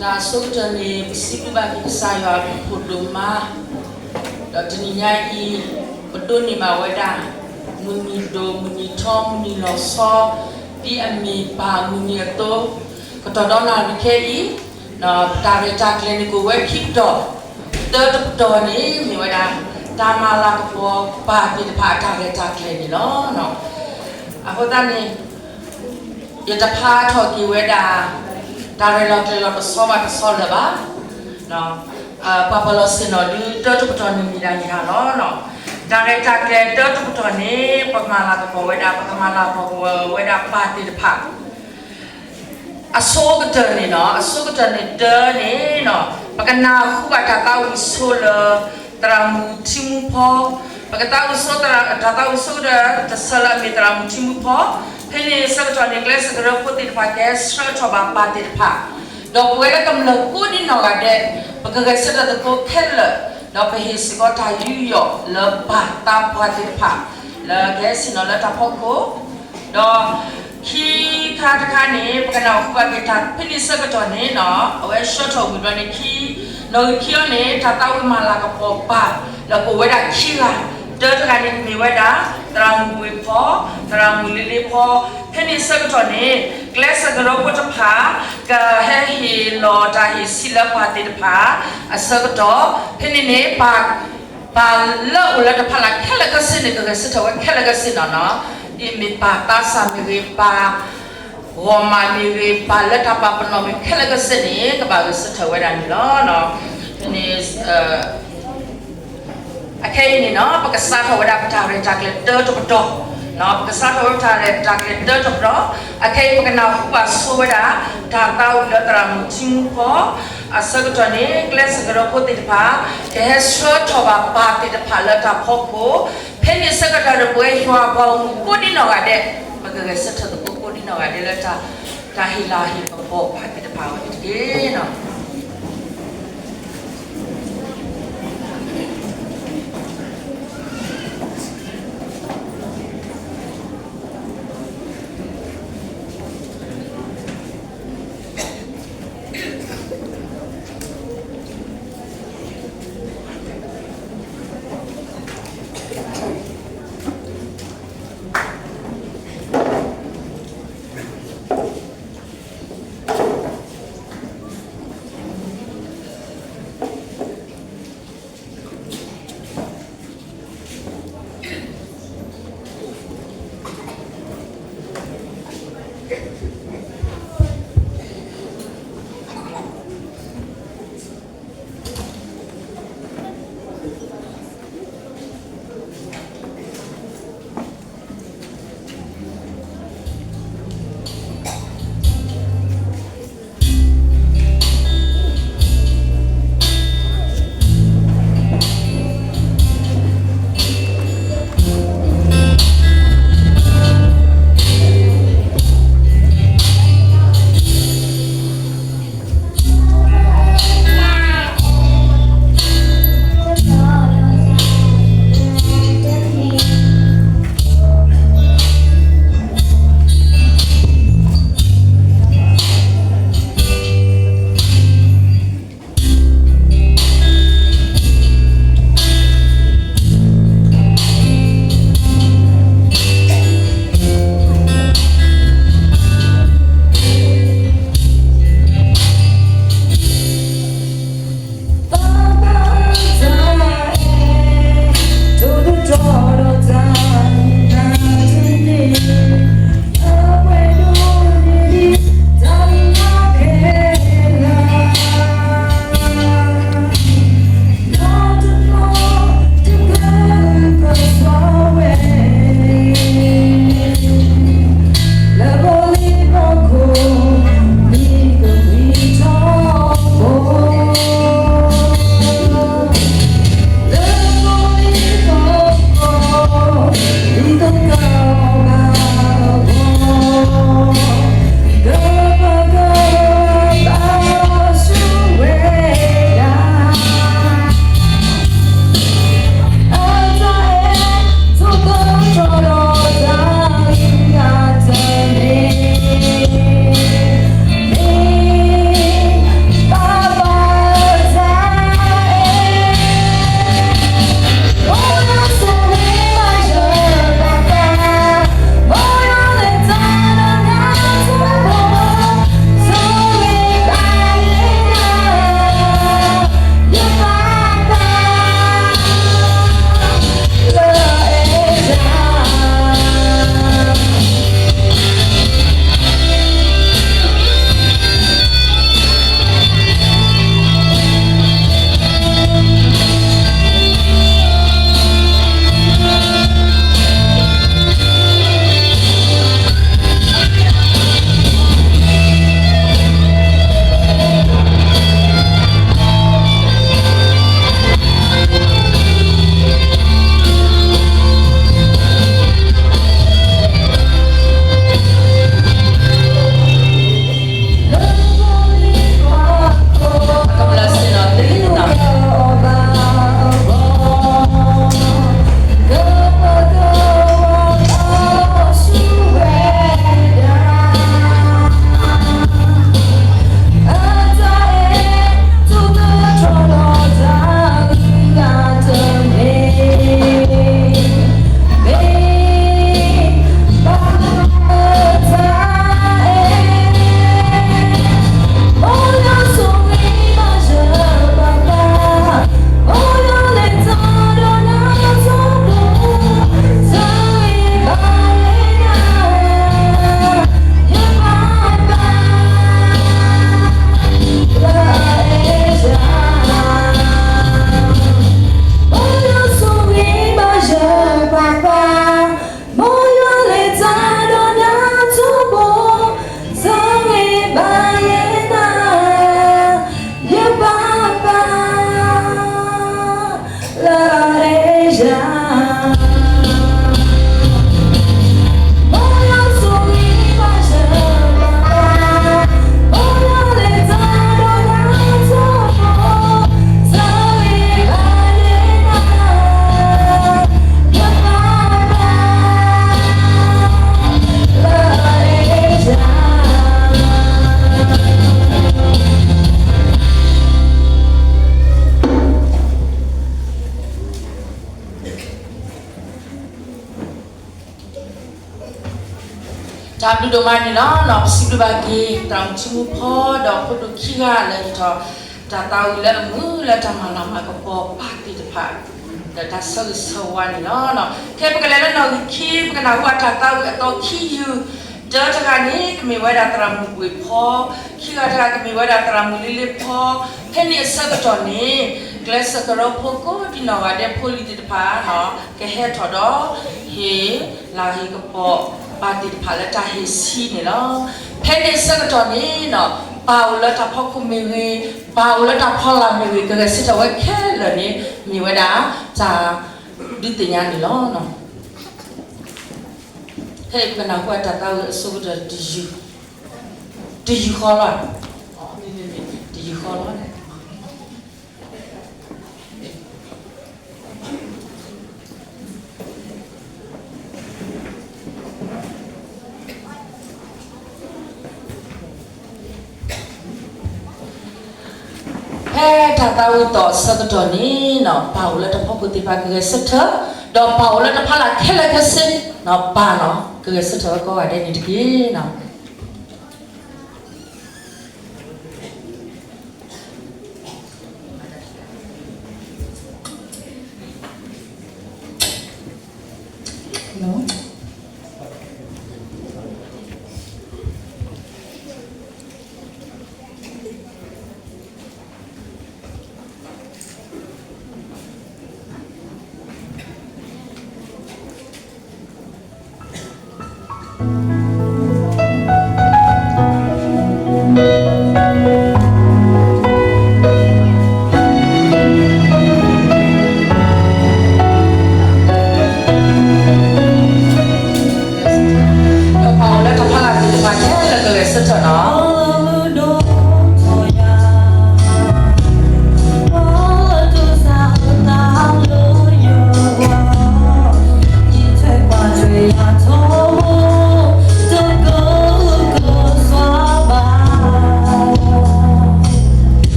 တၢ်အဆိကတၢၢ်န့ၣ် ပစံးဘျုးဘၣ်က့ၤကစၢ်ယွၤအဘျုးဖးဒိၣ်မး, ဒီးတနံၤညါအံၤ ပဒိးန့ၢ်ဘၣ်ဝဲဒၣ် မုၢ်နံၤဒိၣ် မုၢ်နံၤထီ မုၢ်နံၤလီၤဆီ ဒ်အမ့ၢ်ပၢ်မုၢ်နံၤအသိး, ကတီၢ်ဒီးနၣ်ရံၣ်ခဲအံၤ ပတၢ်ရဲၣ်တၢ်ကျဲၤန့ၣ် ကအိၣ်ဝဲခံပတီၢ်, တၢတပတီၢ်န့ၣ် မ့ၢ်ဝဲဒၣ် တၢ်မၤလၤကပီၤပၢ်သ့ၣ်တဖၣ်အတၢ်ရဲၣ်တၢ်ကျဲၤန့ၣ်လီၤ. အဃိသတးန့ၣ် ယတဖးထီၣ်က့ၤဝဲဒၣ် တၢ်ရဲၣ်လီၤကျဲၤလီၤတဆီဘၣ်တဆီလၢၤဘၣ်. ပှၤပၢၤလီၢ်ဆ့ၣ်နီၤဒုး တၢတပတီၢ်န့ၣ်မ့ၢ်ဒၣ်ယၤလီၤ. တၢ်ရဲၣ်တၢ်ကျဲၤတၢတပတီၢ်န့ၣ် ပမၤလၤကပီၤဝဲဒၣ် ပကမၤလၤကပီၤဝဲဒၣ်ပၢ်သ့ၣ်တဖၣ် အဆိကတၢၢ်န့ၣ်လီၤ. အဆိကတၢၢ်န့ၣ်တၢန့ၣ်လီၤ, ပကနၢ်ဟူဘၣ်တၢ်သးဝံၣ်ဆိလၢ သရၣ်မုၣ်ထံမူဖီ, ပကသးဝံၣ်ဆိ တၢ်သးဝံၣ်ဆိကတၢၢ်တဆၢလၢအမ့ၢ်သရၣ်မုၣ်ထံမူဖီ, ဖဲန့ၣ်ဆၢကတီၢ်န့ၣ် ကျဲးစၢးကရၢဖိသ့ၣ်တဖၣ် ကဟဲဆှၢထီၣ်ဘၣ်ပၢ်သ့ၣ်တဖၣ်, ဒီးပဝဲလၢကမျၢၢ်ကိးဒံနီၢ်ဂၤဒဲး ပကဂဲၤဆၢထၢၣ်သကိးခဲလၢာ်, ဒီးပဟ့ၣ်စ့ၢ်ကီးတၢ်ယူးယီၣ်လၢပၢ်သးပှၢ်သ့ၣ်တဖၣ် လၢကဟဲဆ့ၣ်နီၤလၢတၢ်ဖီခိၣ် ဒီးခံခါတခါန့ၣ် ပကနၢ်ဟူဘၣ်က့ၤတၢ်ဖဲန့ၣ်ဆၢကတီၢ်န့ၣ်လီၤ, အဝဲဆှၢထီၣ်ဝံၤဘျီန့ၣ်ခံ, နီၣ်ဂံၢ်ခံအံၤန့ၣ် တၢ်သးဝံၣ်မၤလၤကပီၤပၢ် လၢကအိၣ်ဝဲဒၣ်ခံဂၤ, တၢတဂၤန့ၣ်မ့ၢ်ဝဲဒၣ် သရၣ်မုၣ်ဝ့ၢ်ဖီ, သရၣ်မုၣ်လ့လ့ဖီ, ဖဲန့ၣ်ဆၢကတီၢ်န့ၣ် ကျဲးစၢးကရၢဖိတဖၣ် ကဟဲဟ့ၣ်လီၤတၢ်ဟ့ၣ်ဆံးလၢပၢ်သ့ၣ်တဖၣ် အဆၢကတီၢ်, ဖဲန့ၣ်န့ၣ် ပၢ် ပၢ်လၢအိၣ်လၢတဖီလာ်ခဲလၢာ်ခဲဆ့န့ၣ် ကဂဲၤဆၢထၢၣ်ဝဲခဲလၢာ်ခဲဆ့နီၤနီၤ, ဒ်အမ့ၢ်ပၢ်သးစၢ်မ့ၢ်ဂ့ၤ, ပၢ်ဂီၤမးမ့ၢ်ဂ့ၤ, ပၢ်လၢတၢ်ပာ်ပနီၣ်မ့ၢ်ခဲလၢာ်ခဲဆ့န့ၣ် ကဘၣ်ဂဲၤဆၢထၢၣ်ဝဲဒၣ်န့ၣ်လီၤ. ဖဲန့ၣ် အခဲအံၤန့ၣ်နီၤ ပကစးထီၣ်ဝဲဒၣ်ပတၢ်ရဲၣ်တၢ်ကျဲၤတၢတပတီၢ်, ပကစးထီၣ်ဝဲပတၢ်ရဲၣ်တၢ်ကျဲၤတၢတပတီၢ်, အခဲအံၤပကနၢ်ဟူဘၣ်ဆိဝဲဒၣ် တၢ်သးဝံၣ်လၢသရၣ်မုၣ်ထံမူဖီ အဆၢကတီၢ်န့ၣ် ကျဲးစၢးကရၢဖိသ့ၣ်တဖၣ် ကဟဲဆှၢထီၣ်ဘၣ်ပၢ်သ့ၣ်တဖၣ်လၢတၢ်ဖီခိၣ်, ဖဲန့ၣ်ဆၢကတီၢ်ဒီးပဝဲယွၤအပှၤဂီၢ်မုၢ်ကိးဒံနီၢ်ဂၤဒဲး ပကဂဲၤဆၢထၢၣ်သကိးကိးဒံနီၢ်ဂၤဒဲးလၢတၢ် တၢ်ဟ့ၣ်လၤဟ့ၣ်ကပီၤပၢ်သ့ၣ်တဖၣ်အဂီၢ်န့ၣ်တက့ၢ်. ဒိၣ်ဒိၣ်မးန့ၣ်လီၤ. ပစံးဘျုးဘၣ်က့ၤ သရၣ်မုၣ်ထံမူဖီ ဒီးဖိဒိၣ်ခံဂၤလၢဟ့ၣ်ထီၣ်တၢ်သးဝံၣ်လၢအမုာ်လၢတၢ်မၤလၤမၤကပီၤပၢ်သ့ၣ်တဖၣ် ဒီးတၢ်ဆၢဂ့ၤဆၢဝါန့ၣ်လီၤ. ခဲအံၤပကလဲၤလၢနီၣ်ဂံၢ်ခံ ပကနၢ်ဟူဘၣ်တၢ်သးဝံၣ်အသီခံယုၢ်, တၢတဂၤန့ၣ် ကမ့ၢ်ဝဲဒၣ်သရၣ်မုၣ်ဘှ့ၣ်ဖီ, ခံဂၤတဂၤကမ့ၢ်ဝဲဒၣ်သရၣ်မုၣ်လ့လ့ဖီ, ဖဲန့ၣ်အဆၢကတီၢ်န့ၣ် ကျဲးစၢးကရၢဖိကိးဒံနီၢ်ဂၤဒဲး ဖိလံၤသ့ၣ်တဖၣ် ကဟဲထီၣ်ဒီး ဟ့ၣ်လၤဟ့ၣ်ကပီၤပၢ်သ့ၣ်တဖၣ်လၢတၢ်ဟ့ၣ်ဆံးန့ၣ်လီၤ. ဖဲန့ၣ်အဆၢကတီၢ်န့ၣ် ပၢ်အိၣ်လၢတၢ်ဖီခိၣ်မ့ၢ်ဂ့ၤ, ပၢ်အိၣ်လၢတၢ်ဖီလာ်မ့ၢ်ဂ့ၤ, ကဂဲၤဆၢထၢၣ်ဝဲခဲလၢာ်န့ၣ် မ့ၢ်ဝဲဒၣ်တၢ်ဒုးသ့ၣ်ညါန့ၣ်လီၤ. ခဲအံၤပကနၢ်ဟူဘၣ်တၢ်သးဝံၣ်အဆိကတၢၢ်တယုၢ်, တယုၢ်ဃီလီၤ, တယုၢ်ဃီလီၤ. ဖဲတၢ်သးဝံၣ်အသီအဆၢကတီၢ်န့ၣ် ပၢ်အိၣ်လၢတၢ်ဖီခိၣ်သ့ၣ်တဖၣ် ကဂဲၤဆၢထၢၣ်, ဒီးပၢ်အိၣ်လၢတၢ်ဖီလာ်ခဲလၢာ်ခဲဆ့, ပၢ်လီၤ ကဂဲၤဆၢထၢၣ်ဝဲကိးဂၤဒဲးန့ၣ်တက့ၢ်.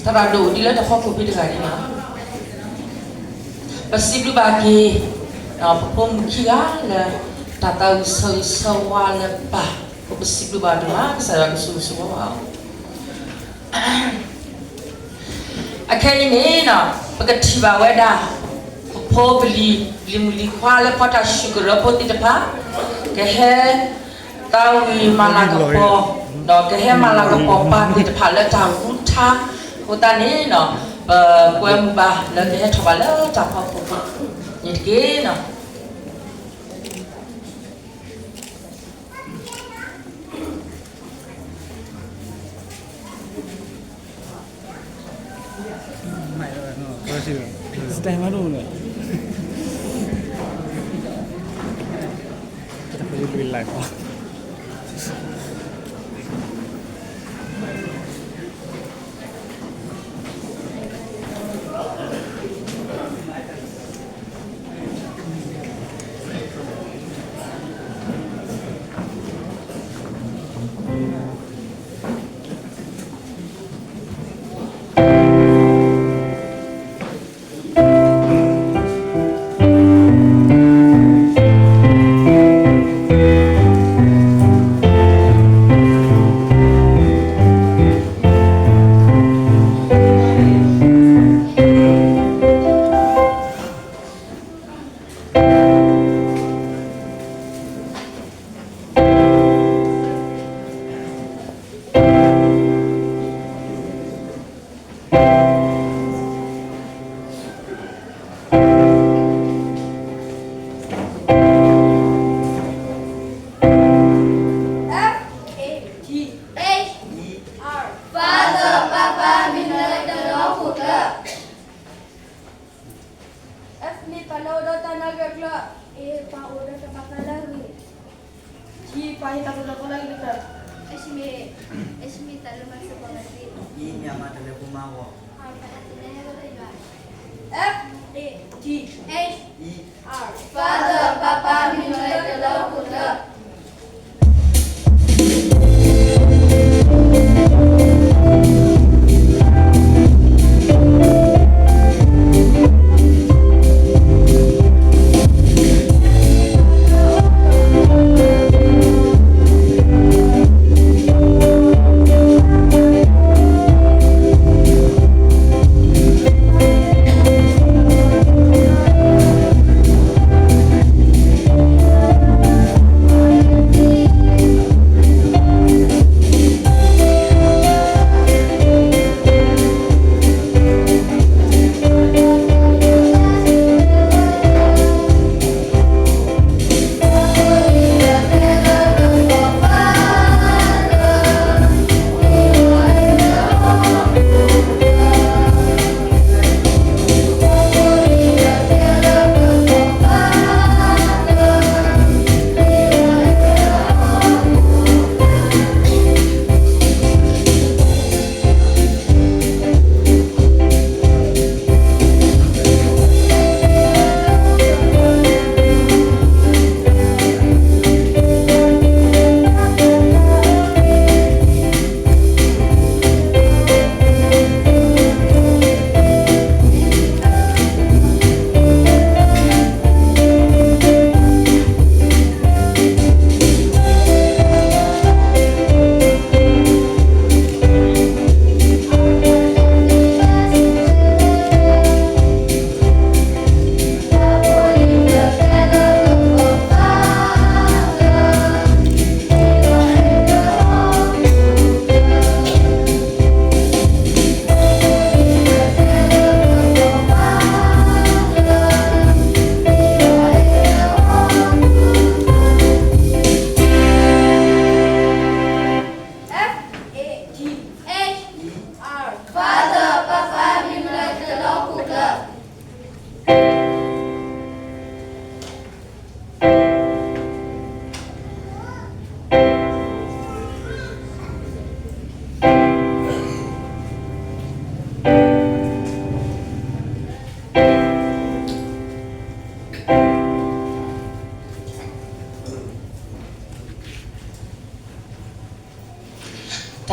သရၣ်ဒိၣ်ဒ်လၢတၢ်ဖီခိၣ်ဖဲတဂၤန့ၣ်လီၤ. ပစံးဘျုးဘၣ်က့ၤ ပဖိမုၣ်ခံဂၤလၢ တၢ်သးဝံၣ်ဆၢဂ့ၤဆၢဝါလၢပၢ်, ပစံးဘျုးဘၣ်ဒိၣ်မး ကစၢ်ယွၤကဆိၣ်ဂ့ၤဆိၣ်ဝါဘၣ်အီၤ. အခဲအံၤန့ၣ် ပကထံၣ်ဘၣ်ဝဲဒၣ် ပဖိပလံၤ လံၤမုၣ်လံၤခွါလၢဖီတၢ်ဆူၣ်ကရၢဖိသ့ၣ်တဖၣ် ကဟဲသးဝံၣ်မၤလၤကပီၤ ဒီးကဟဲမၤလၤကပီၤပၢ်သ့ၣ်တဖၣ်လၢတၢ်ဃူထါ အဃိသတးန့ၣ် ပကွဲမုာ်ဘၣ်လၢကဟဲထီၣ်ဘၣ်လၢတၢ်ဖီခိၣ်န့ၣ်တက့ၢ်. F A T H E R, Father, ပၢ်ပၢ် မံၤနွဲၣ်တလၢဟီၣ်ခိၣ်ချၢ. F မ့ၢ်ပၢ်လၢအိၣ်ဒီးတၢ်နာ်ဂၢၢ်ကျၢၤ. A ပၢ်အိၣ်ဒီးတၢ်ပာ်သးလၢအဂ့ၤ. G ပၢ်ဟ့ၣ်တၢ်သိၣ်တၢ်သီလၢအဂ့ၤကတၢၢ်. H မ့ၢ်, H မ့ၢ်တၢ်လၢမၤစၢၤပှၤဂၤသ့. E မ့ၢ်အမၤတၢ်လၢဖိမါအဂီၢ်. R မၤတၢ်သ့လၢယွၤ. F A T H E R, Father, ပၢ်ပၢ် မံၤနွဲၣ်တလၢဟီၣ်ခိၣ်ချၢ.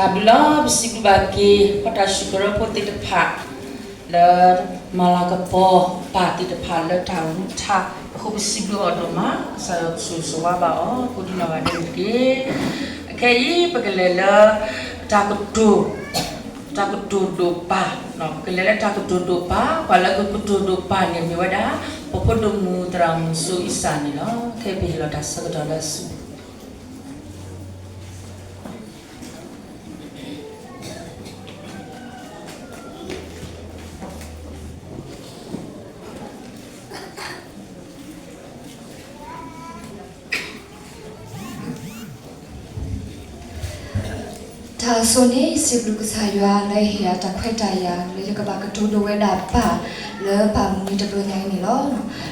တၢ်ဘျုးလီၤ. ပစံးဘျုးဘၣ်က့ၤ ပတၢ်စူးကရၢဖိသ့ၣ်တဖၣ် လၢမၤလၤကပီၤပၢ်သ့ၣ်တဖၣ်လၢတၢ်ဂ့ၢ်တၢ် အဃိပစံးဘျုးအီၤဒိၣ်မး, ကစၢ်ယွၤကဆိၣ်ဂ့ၤဆိၣ်ဝါဘၣ်အီၤ ကိးဒံနီၢ်ဂၤဒဲးန့ၣ်တက့ၢ်. အခဲအံၤ ပကလဲၤလၢ တၢ်ကတိၤ တၢ်ကတိၤဒိၣ်ပၢ်, ပကလဲၤလၢတၢ်ကတိၤဒိၣ်ပၢ်, ပှၤလၢကကတိၤဒိၣ်ပၢ်န့ၣ် မ့ၢ်ဝဲဒၣ် ပဖိဒိၣ်မုၣ်သရၣ်မုၣ်စိအံစၢ်န့ၣ်လီၤ. ခဲအံၤပဟ့ၣ်လီၤတၢ်ဆၢကတီၢ်လၢအစု တၢ်အစိၤန့ၣ် စံးဘျုးကစၢ်ယွၤလၢအဟ့ၣ်ယၤတၢ်ခွဲးတၢ်ယာ် လၢယကဘၣ်ကတိၤဒိၣ်ဝဲဒၣ်ပၢ်လၢပၢ်မုၢ်နံၤတဘျီညါအံၤန့ၣ်လီၤ.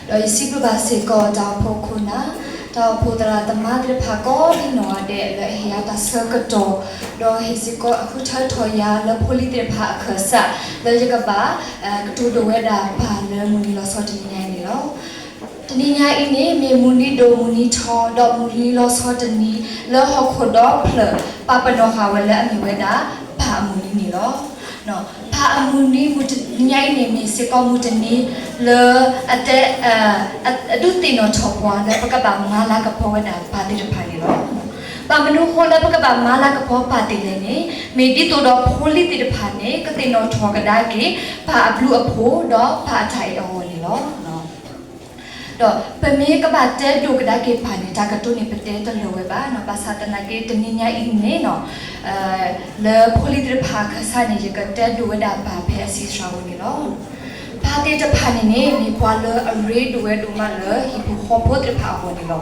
ဒီးယစံးဘျုးဘၣ်စ့ၢ်ကီးတၢ်အိၣ်ဖှိၣ်ခိၣ်နၢ်, တၢ်အိၣ်ဖှိၣ်သရၣ်သမါသ့ၣ်တဖၣ်ကိးဒံနီၢ်ဂၤဒဲး လၢအဟ့ၣ်ယၤတၢ်ဆၢကတီၢ်, ဒီးဟ့ၣ်စ့ၢ်ကီးအဃုထၢထီၣ်ယၤလၢဖိလံၤသ့ၣ်တဖၣ်အခၢၣ်စး လၢယကဘၣ် ကတိၤဒိၣ်ဝဲဒၣ်ပၢ်လၢမုၢ်နံၤလီၤဆီတနံၤညါအံၤန့ၣ်လီၤ. တနံၤညါအံၤန့ၣ် မ့ၢ်မုၢ်နံၤဒိၣ်မုၢ်နံၤထီ ဒီးမုၢ်နံၤလီၤဆီတနံၤ လၢဟီၣ်ခိၣ်ဒီဖျၢၣ် ပာ်ပနီၣ်ဃာ်ဝဲလၢအမ့ၢ်ဝဲဒၣ် ပၢ်အမုၢ်နံၤန့ၣ်လီၤ. ပၢ်အမုၢ်နံၤ မုၢ်တနံၤညါအံၤန့ၣ် မ့ၢ်စ့ၢ်ကီးမုၢ်တနံၤလၢ အတဲ အဒုးသ့ၣ်နီၣ်ထီၣ်ပှၤလၢပကဘၣ်မၤလၤကပီၤဝဲဒၣ်ပၢ်သ့ၣ်တဖၣ်န့ၣ်လီၤ. ဘၣ်မနုၤအဃိလၢပကဘၣ်မၤလၤကပီၤပၢ်သ့ၣ်လဲၣ်န့ၣ် မ့ၢ်ဒ်သိးဒီးဖိလံၤသ့ၣ်တဖၣ်န့ၣ် ကသ့ၣ်နီၣ်ထီၣ်ကဒါက့ၤ ပၢ်အဘျုးအဖှိၣ် ဒီးပၢ်အတၢ်အဲၣ်အဂီၢ်န့ၣ်လီၤ. ဒီးပမ့ၢ်ကဘၣ်တဲဒိၣ်ကဒါက့ၤပၢ်န့ၣ် တၢ်ကတိၤန့ၣ် ပတဲတလၢာ်ဝဲဘၣ်, ဘၣ်ဆၣ်သနာ်က့ တနံၤညါအံၤန့ၣ် လၢဖိလံၤသ့ၣ်တဖၣ်အခၢၣ်စးန့ၣ် ယကတဲဒိၣ်ဝဲဒၣ်ပၢ်ဖဲအဆံးစှၤဧိၤန့ၣ်လီၤ. ပၢ်သ့ၣ်တဖၣ်န့ၣ်န့ၣ် မ့ၢ်ပှၤလၢအရ့ဒိၣ်ဝဲဒိၣ်မးလၢဟံၣ်ဖိဃီဖိသ့ၣ်တဖၣ်အဂီၢ်န့ၣ်လီၤ.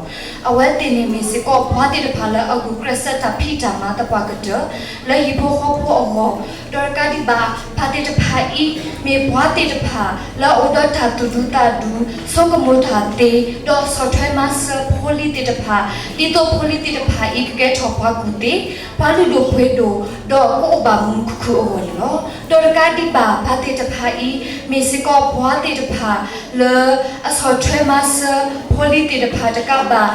အဝဲသ့ၣ်န့ၣ်မ့ၢ်စ့ၢ်ကီးပှၤသ့ၣ်တဖၣ်လၢအဂုာ်ကျဲးစၢးတၢ်ဖံးတၢ်မၤသပှၢ်ကတၢၢ် လၢဟံၣ်ဖိဃီဖိအဂီၢ်, ဒီးတကးဒံးဘၣ် ပၢ်သ့ၣ်တဖၣ်အံၤ မ့ၢ်ပှၤသ့ၣ်တဖၣ်လၢအအိၣ်ဒီးတၢ်သူၣ်ဒူသးဒူ, ဆိကမိၣ်တၢ်သ့, ဒီးဆီၣ်ထွဲမၤစၢၤဖိလံၤသ့ၣ်တဖၣ်, ဒ်သိးဖိလံၤသ့ၣ်တဖၣ်အံၤ ကကဲထီၣ်ပှၤကူၣ်သ့, ပှၤလုၢ်ဒိၣ်ပှ့ၤဒိၣ်, ဒီးကအိၣ်ဘၣ်မုာ်မုာ်ခုၣ်ခုၣ်အဂီၢ်န့ၣ်လီၤ. ဒီးတကးဒံးဘၣ် ပၢ်သ့ၣ်တဖၣ်အံၤ မ့ၢ်စ့ၢ်ကီးပှၤသ့ၣ်တဖၣ်လၢအဆီၣ်ထွဲမၤစၢၤဖိလံၤသ့ၣ်တဖၣ်တကးဘၣ်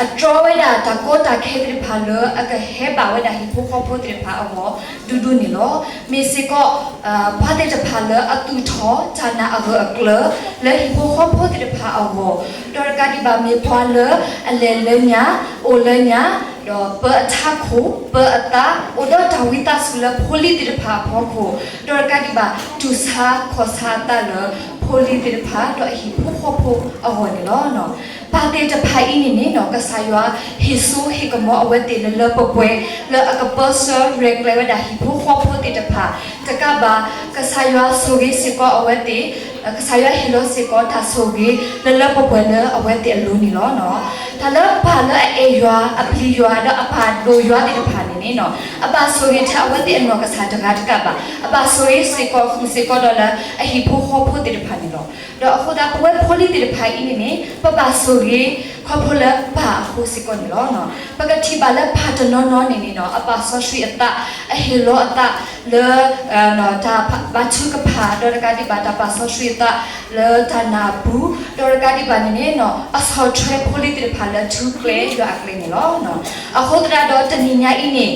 အတြီဝဲဒၣ်တၢ်ကီတၢ်ခဲသ့ၣ်တဖၣ်လၢအကဟဲဘၣ်ဝဲဒၣ်ဟံၣ်ဖိဃီဖိသ့ၣ်တဖၣ်အဂီၢ်ဒူဒူန့ၣ်လီၤ. မ့ၢ်စ့ၢ်ကီး ပှၤသ့ၣ်တဖၣ်လၢအသူၣ်ထီၣ်တၢ်နာ်အဂၢၢ်အကျၢၤ လၢဟံၣ်ဖိဃီဖိသ့ၣ်တဖၣ်အဂီၢ်, ဒီးတကးဒံးဘၣ်မ့ၢ်ပှၤလၢအလဲၤလၢညါ, အိၣ်လၢညါ, ဒီးပၢအထးခိၣ်, ပၢအသး, အိၣ်ဒီးတၢ်ဝံသးစူၤလၢဖိလံၤသ့ၣ်တဖၣ်အဖီခိၣ်, ဒီးတကးဒံးဘၣ် တူၢ်ဆါခီၣ်ဆါအသးလၢဖိလံၤသ့ၣ်တဖၣ် ဒီးအဟံၣ်ဖိဃီဖိအဂီၢ်န့ၣ်လီၤ. ပၢ်သ့ၣ်တဖၣ်အံၤန့ၣ်န့ၣ် ကစၢ်ယွၤဟ့ၣ်စိဟ့ၣ်ကမီၤအဝဲသ့ၣ်လၢလၢပှဲၤပှဲၤ လၢအကပၢဆှၢရဲၣ်ကျဲၤဝဲဒၣ်ဟံၣ်ဖိဃီဖိသ့ၣ်တဖၣ် တကးဘၣ် ကစၢ်ယွၤဆိၣ်ဂ့ၤစ့ၢ်ကီးအဝဲသ့ၣ်, ကစၢ်ယွၤဟ့ၣ်လီၤစ့ၢ်ကီးတၢ်ဆိၣ်ဂ့ၤလၢလၢပှဲၤပှဲၤလၢအဝဲသ့ၣ်အလိၤန့ၣ်လီၤ. တၢ်လၢပၢ်လၢအအဲၣ်ယွၤ, အပျံၤယွၤ, ဒီးအပာ်ဒိၣ်ယွၤသ့ၣ်တဖၣ်န့ၣ်န့ၣ် အဘၣ်ဆိၣ်ဂ့ၤထဲအဝဲသ့ၣ်အနီၢ်ကစၢ်တဂၤတကးဘၣ်, အဘၣ်ဆိၣ်ဂ့ၤစ့ၢ်ကီးဃုာ်စ့ၢ်ကီးဒီးလၢအဟံၣ်ဖိဃီဖိသ့ၣ်တဖၣ်န့ၣ်လီၤ. ဒီးအဃိသတး ပဝဲဖိလံၤသ့ၣ်တဖၣ်အံၤန့ၣ်န့ၣ် ပဘၣ်ဆိၣ်ဂ့ၤခီဖျိလၢပၢ်အဃိစ့ၢ်ကီးန့ၣ်လီၤ. ပကထံၣ်ဘၣ်လၢပၢ်တနီၤနီၤန့ၣ်န့ၣ် အပာ်စီဆှံအသး, အဟ့ၣ်လီၤအသးလၢ တၢ်ဘါထုကဖၣ်, ဒီးတကးဒံးဘၣ် တၢ်ပာ်စီဆှံအသးလၢတၢ်နာ်အပူၤ, ဒီးတကးဒံးဘၣ်န့ၣ်န့ၣ် အဆီၣ်ထွဲဖိလံၤသ့ၣ်တဖၣ်လၢထူကျဲယွၤအကျဲန့ၣ်လီၤ. အဃိသတးဒီးတနံၤညါအံၤန့ၣ်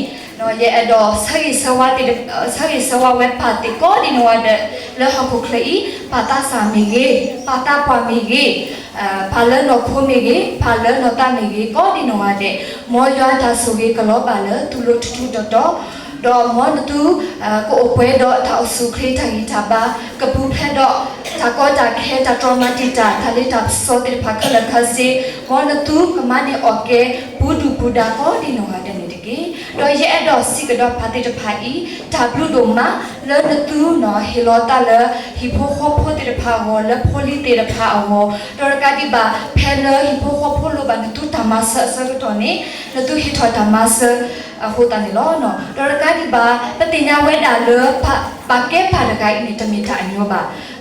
ယအဲၣ်ဒိးဆၢဂ့ၤဆၢဝါ, ဆၢဂ့ၤဆၢဝါဝဲပၢ်သ့ၣ်ကိးဒံးနီၢ်ဂၤဒဲး လၢဟီၣ်ခိၣ်ချၢအံၤ, ပၢ်သးစၢ်မ့ၢ်ဂ့ၤ, ပၢ်သးပှၢ်မ့ၢ်ဂ့ၤ, ပၢ်လၢနီၢ်ခိမ့ၢ်ဂ့ၤ, ပၢ်လၢနီၢ်သးမ့ၢ်ဂ့ၤ, ကိးဒံးနီၢ်ဂၤဒဲး, မ်ယွၤတၢ်ဆိၣ်ဂ့ၤကလီၤဘၣ်လၢသုလိၤထူထူတီတီ, ဒီးမ်နသု ကအိၣ်ပှဲၤဒီးတၢ်အိၣ်ဆူၣ်အိၣ်ချ့တၢ်ဂံၢ်တၢ်ဘါ, ကပူၤဖျဲးဒီးတၢ်ကီတၢ်ခဲ တၢ်တြီမၤတံာ်တာ် တၢ်လ့တၢ်ပစီသ့ၣ်တဖၣ်ခဲလၢာ်ခဲဆ့, မ်နသုကမၤန့ၢ်အီၣ်ကဲ ပူၤဒုၣ်ပူၤဒါကိးဒံးနီၢ်ဂၤဒဲးန့ၣ်တက့ၢ်. ဒီးယအဲၣ်ဒိးစံးကဒီးပၢ်သ့ၣ်တဖၣ်အံၤ တၢ်ဘျုးဒိၣ်မး လၢနသုဟ့ၣ်လီၤသးလၢ ဟံၣ်ဖိဃီဖိသ့ၣ်တဖၣ်အဂီၢ်, လၢဖိလံၤသ့ၣ်တဖၣ်အဂီၢ်, ဒီးတကးဒံးဘၣ် ဖဲလၢဟံၣ်ဖိဃီဖိလိၣ်ဘၣ်နသုတၢ်မၤစၢၤအဆၢကတီၢ်န့ၣ် နသုဟ့ၣ်ထီၣ်တၢ်မၤစၢၤအဃိသတးန့ၣ်လီၤ. ဒီးတကးဒံးဘၣ် ပသ့ၣ်ညါဝဲဒၣ်လၢ ပာ်ကဲပၢ်တဂၤအံၤန့ၣ် တမ့ၢ်တၢ်အညီဘၣ်.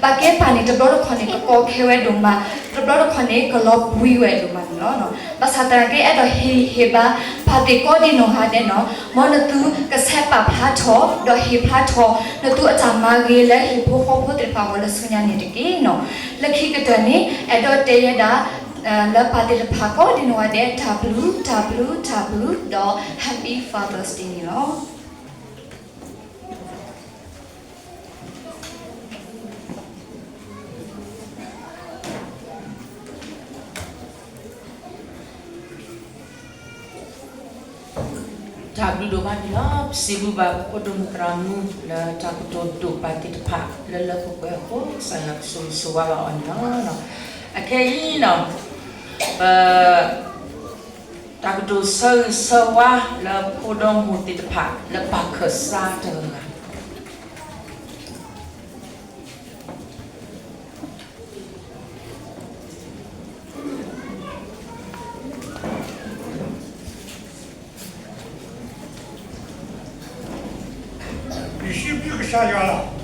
ပာ်ကဲပၢ်န့ၣ် တဘျီတခီၣ်န့ၣ် ကကီခဲဝဲဒိၣ်မး, တဘျီတခီၣ်န့ၣ် ကလီၤဘှံးဝဲဒိၣ်မးန့ၣ်လီၤ. ဘၣ်ဆၣ်သနာ်က့ အဲၣ်ဒိးဟ့ၣ်ဂံၢ်ဟ့ၣ်ဘါ ပၢ်သ့ၣ်ကိးဒံးနီၢ်ဂၤဒဲးန့ၣ် မ်နသုကဆဲးပာ်ဖျါထီၣ် ဒီးဟ့ၣ်ဖျါထီၣ် နသုအတၢ်မၤဂ့ၤလၢဟံၣ်ဖိဃီဖိသ့ၣ်တဖၣ်အဂီၢ်လၢဆူညါန့ၣ်တက့ၢ်. လၢခံကတၢၢ်န့ၣ် အဲၣ်ဒိးတဲဝဲဒၣ် လၢပၢ်သ့ၣ်တဖၣ်ကိးဒံနီၢ်ဂၤဒဲး တၢ်ဘျုး တၢ်ဘျုး တၢ်ဘျုး ဒီး Happy Father's Day န့ၣ်လီၤ. တၢ်ဘျုးဒိၣ်မးန့ၣ်လီၤ. ပစံးဘျုးဘၣ်ပဖိဒိၣ်မုၣ်သရၣ်မုၣ် လၢတၢ်ကတိၤဒိၣ်ပာ်သ့ၣ်တဖၣ် လၢလၢပှဲၤပှဲၤအဃိ ကစၢ်ယွၤကဆိၣ်ဂ့ၤဆိၣ်ဝါဘၣ်အီၤန့ၣ်လီၤ. အခဲအံၤန့ၣ် ပ တၢ်ကတိၤဆၢဂ့ၤဆၢဝါလၢဖိဒီမိၢ်သ့ၣ်တဖၣ် လၢပၢ်ခၢၣ်စးတဂၤဂၤ ယစံးဘျုးကစၢ်ယွၤလီၤ.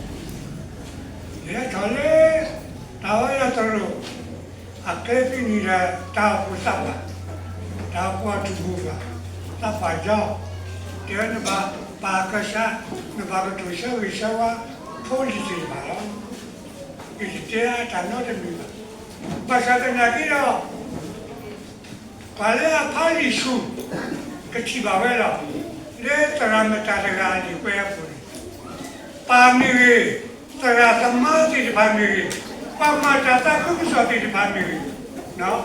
ယဟဲထီၣ်လၢ တၢ်ဝဲဒၣ်တရူး အကျဲဖဲန့ၣ်ဒီး တၢ်အိၣ်ဖှိၣ်သးပှၢ်, တၢ်အိၣ်ဖှိၣ်အထူၣ်ပှဲၤဘၣ်, သးပှၢ်ယီၤ, တဲဝဲနဘၣ်ပာ်ခၢၣ်စး, နဘၣ်ကတိၤဆၢဂ့ၤဆၢဝါ ဖိလံၤသ့ၣ်တဖၣ်လီၤ. ယတတဲအတၢ်နီတမံၤဘၣ်. ဘၣ်ဆၣ်သနာ်က့ဒီး ပှၤလၢအဖးလံာ်ဆူၣ် ကထံၣ်ဘၣ်ဝဲလီၤ. လၢသရၣ်မတၤတဂၤအလံာ်ကွဲအပူၤန့ၣ် ပၢ်မ့ၢ်ဂ့ၤ, သရၣ်သမါသ့ၣ်တဖၣ်မ့ၢ်ဂ့ၤ, ပှၤမၤတၢ်သးခုကစီၣ်သ့ၣ်တဖၣ်မ့ၢ်ဂ့ၤ,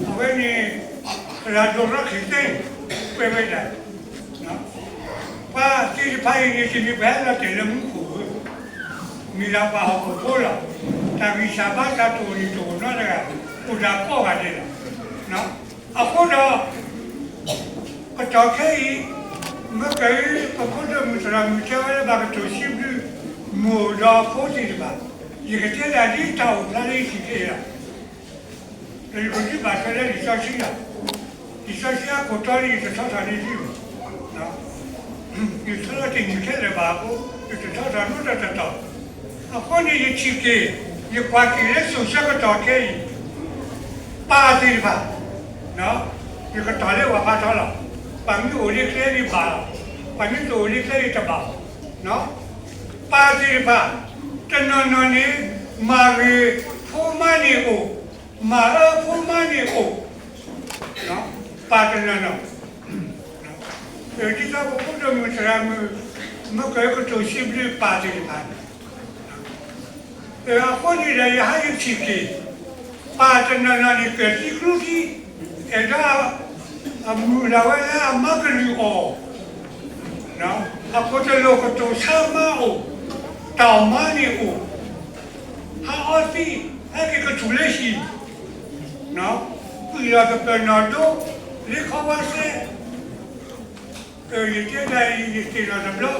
အဝဲန့ၣ် သရၣ်ဒိၣ်ရီခ့ၣ်သ့ၣ် ကွဲးဝဲဒၣ် ပှၤသ့ၣ်တဖၣ်အံၤန့ၣ် တမ့ၢ်ပှၤဟဲလီၤတဲာ်လၢမူခိၣ်ဧၢ, မ့ၢ်ဒၣ်ပှၤဟီၣ်ခိၣ်ဖိလီၤ. တၢ်ဂံၢ်စၢ်ဘါစၢ်တအိၣ်န့ၣ်တအိၣ်နီတဂၤ, အိၣ်ဒၣ်ကိးဂၤဒဲးလီၤ. အဃိဒီး ကတီၢ်ခဲအံၤ မ့ၢ်ကဲအံၤ ပဖိဒိၣ်မုၣ်သရၣ်မုၣ်တဲဝဲလၢဘၣ်ကတိၤစံးဘျုး မိၢ်ဒီးဖိသ့ၣ်တဖၣ်, ယကတဲဒၣ်ဒ်တၢ်အိၣ်ဖျါလၢယထံၣ်က့ၤလီၤ. ဒီးယကဒုးဘၣ်ထွဲလၢလံာ်စီဆှံလီၤ. လံာ်စီဆှံအခိၣ်တီန့ၣ် ယတထီထီၣ်န့ၢ်သုဘၣ်. ယထီထီၣ်တန့ၢ်ခဲလၢာ်ဘၣ်အဃိ ယတထီထီၣ်နီတတီၤ. အဃိန့ၣ်ယထံၣ်က့ၤ ယကွၢ်က့ၤလၢစိၤဆၢကတီၢ်ခဲအံၤ ပၢ်သ့ၣ်တဖၣ် ယကတီၤလၢဝၤဖးထီလီၤ. ပှၤမ့ၢ်အိၣ်လၢကျဲန့ၣ်ဘၣ်လီၤ. ပှၤမ့ၢ်တအိၣ်လၢကျဲန့ၣ်တဘၣ်ဘၣ်. ပၢ်သ့ၣ်တဖၣ် တနီၤနီၤန့ၣ် မၤဂ့ၤဖိမါန့ၣ်အိၣ်, မၤအၢဖိမါန့ၣ်အိၣ်, ပၢ်တနီၤနီၤ ဒ်သိးပဖိဒိၣ်မုၣ်သရၣ်မုၣ် မ့ၢ်ကကတိၤစံးဘျုးပၢ်သ့ၣ်တဖၣ်န့ၣ် အဃိန့ၣ်ဒီး ယဟါယထံၣ်က့ၤ ပၢ်တနီၤနီၤန့ၣ် ကသံကျူသံ, အဲၣ်ဒိး အမုာ်လီၤဝဲလၢအမါကလုၢ်အီၣ်, အခိၣ်တလိၣ်ကတိၤဆါမါအိၣ်, တီၢ်မါန့ၣ်အိၣ်, ဟးအီသံး, ဟဲက့ၤကထူၣ်လၢဟံၣ်, ကွံာ်လီၤကပၢၤနီၣ်ဒိ, လ့ခီဝါစဲ ယတဲဒၣ်အံၤ ယသ့ၣ်နီၣ်တဘျီ,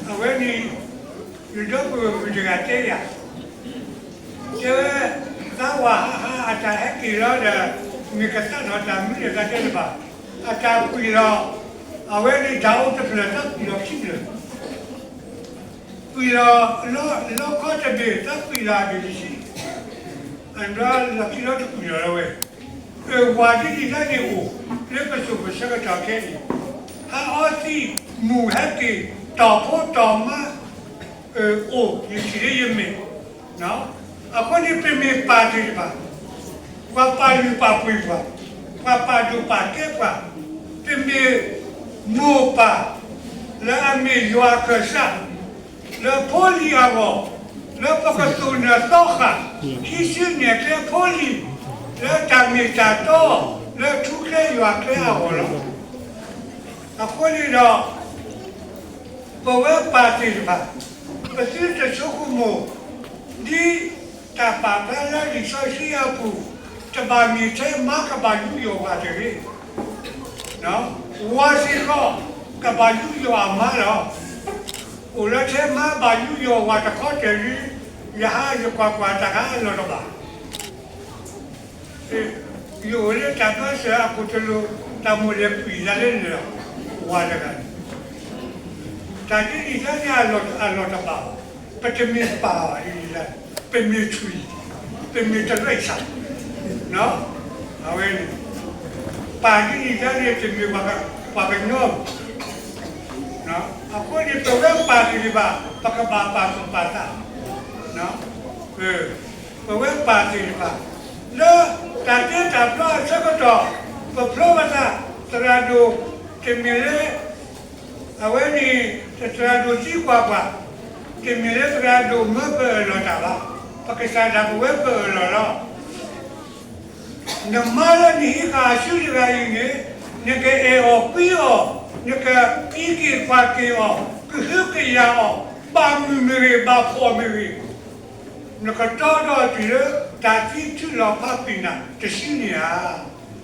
အဝဲန့ၣ် ယဒီပုၢ်ဝဲၢ်တဂၤတဲယၤ, တဲဝဲ သးဝၤဟးဟးအတၢ်ဟဲက့ၤလီၤဒီး မ့ၢ်ကသးထီၣ်တၢ်မံဒီးသးတဲတဘၣ်, အတၢ်ကွံာ်လီၤ, အဝဲန့ၣ်တၢ်အိၣ်တဖျၢၣ်သးကွံာ်လီၤခံဖျၢၣ် ကွံာ်လီၤ လီခီတဘ့ၣ် သးကွံာ်လီၤအဘ့ၣ်တဆံ, အဘျီလီၢ်ခံလီၤတကွံာ်လီၤလီၤဝဲ, အဝၤဒ်န့ၣ်တၢ်န့ၣ်အိၣ် လၢပစိၤပဆၢကတီၢ်ခဲအံၤ, ဟးအီသံး မုၢ်ဟဲက့ၤ တီၢ်ဖိတီၢ်မါ အိၣ် ယထံၣ်လၢယမဲာ် အဃိန့ၣ် ပမ့ၢ်ပၢ်သ့ၣ်တဖၣ်, ပှၤပာ်လုၢ်ပာ်ပှ့ၤပှၤ, ပှၤပာ်ဒိၣ်ပာ်ကဲပှၤ, ပမ့ၢ်မိၢ်ပၢ် လၢအမ့ၢ်ယွၤခၢၣ်စး, လၢဖိလံၤအဂီၢ်, လၢပကသိၣ်နၢၤသီဃာ်, ခံဆံနဲၣ်ကျဲဖိလံၤ, လၢတၢ်မ့ၢ်တၢ်တီ, လၢထူကျဲယွၤကျဲအဂီၢ်လီၤ. အဃိန့ၣ်ဒီး ပဝဲပၢ်သ့ၣ်တဖၣ်, ပသုတဆိကမိၣ်, ဒ်တၢ်ပာ်ဖျါလၢလံာ်စီဆှံအပူၤ, တဘၣ်မ့ၢ်ထဲမါကဘၣ်ယူးယီၣ်ဝၤတဂ့ၤ, ဝၤစ့ၢ်ကီး ကဘၣ်ယူးယီၣ်အမါလီၤ. အိၣ်လၢထဲမါဘၣ်ယူးယီၣ်ဝၤတခီတၢၢ်လံ, ယဟါယကွၢ်ကွၢ်တၢ်ခါအလီၢ်တဘၣ် ယအိၣ်လၢတၢ်ဘၢစၢၤအခိၣ်တလိၣ် တၢ်မိၣ်လဲၤကွံာ်ယၤလၢနၤလီၤ, ဝၤတဂၤန့ၣ်, တၢ်ဒ်န့ၣ်တၢ်န့ၣ်အလီၢ်တဘၣ်ဘၣ်, ပတမ့ၢ်ပၢ်ဘၣ်ဒ်န့ၣ်တၢ်, ပမ့ၢ်ထွံၣ်, ပမ့ၢ်တရံးစၢ်, အဝဲန့ၣ်, ပၢ်ဒ်န့ၣ်တၢ်န့ၣ် တမ့ၢ်ပှၤကညီ, အဃိန့ၣ် ပဝဲပၢ်သ့ၣ်တဖၣ် ပကဘၣ်ပာ်သူၣ်ပာ်သး, ပဝဲပၢ်သ့ၣ်တဖၣ် လၢတၢ်တ့တၢ်ဖျီအဆၢကတီၢ် ပဖျီဘၣ်သး သရၣ်ဒိၣ် တမ့ၢ်လၢ အဝဲန့ၣ် သရၣ်ဒိၣ်သံကွၢ်ပှၤ, တမ့ၢ်လၢသရၣ်ဒိၣ်မၢပအၢၣ်လီၤတၢ်ဘၣ်, ပကစၢ်ဒၣ်ပဝဲပအၢၣ်လီၤလီၤ. နမါလၢနဟံးဃာ်အစုတဂၤအံၤန့ၣ် နကအဲၣ်အီၤကွံအီၤ, နကအံးက့ၤကွၢ်က့ၤအီၤ, ကဟုကယာ်အီၤ, ဘၣ်မုာ်မ့ၢ်ဂ့ၤ, ဘၣ်ဖှီၣ်မ့ၢ်ဂ့ၤ, နကတီဒီးတုၤလၢ တၢ်သံထုးလီၤဖးပ့ၤနၢ်တစုန့ၣ်ဧါ.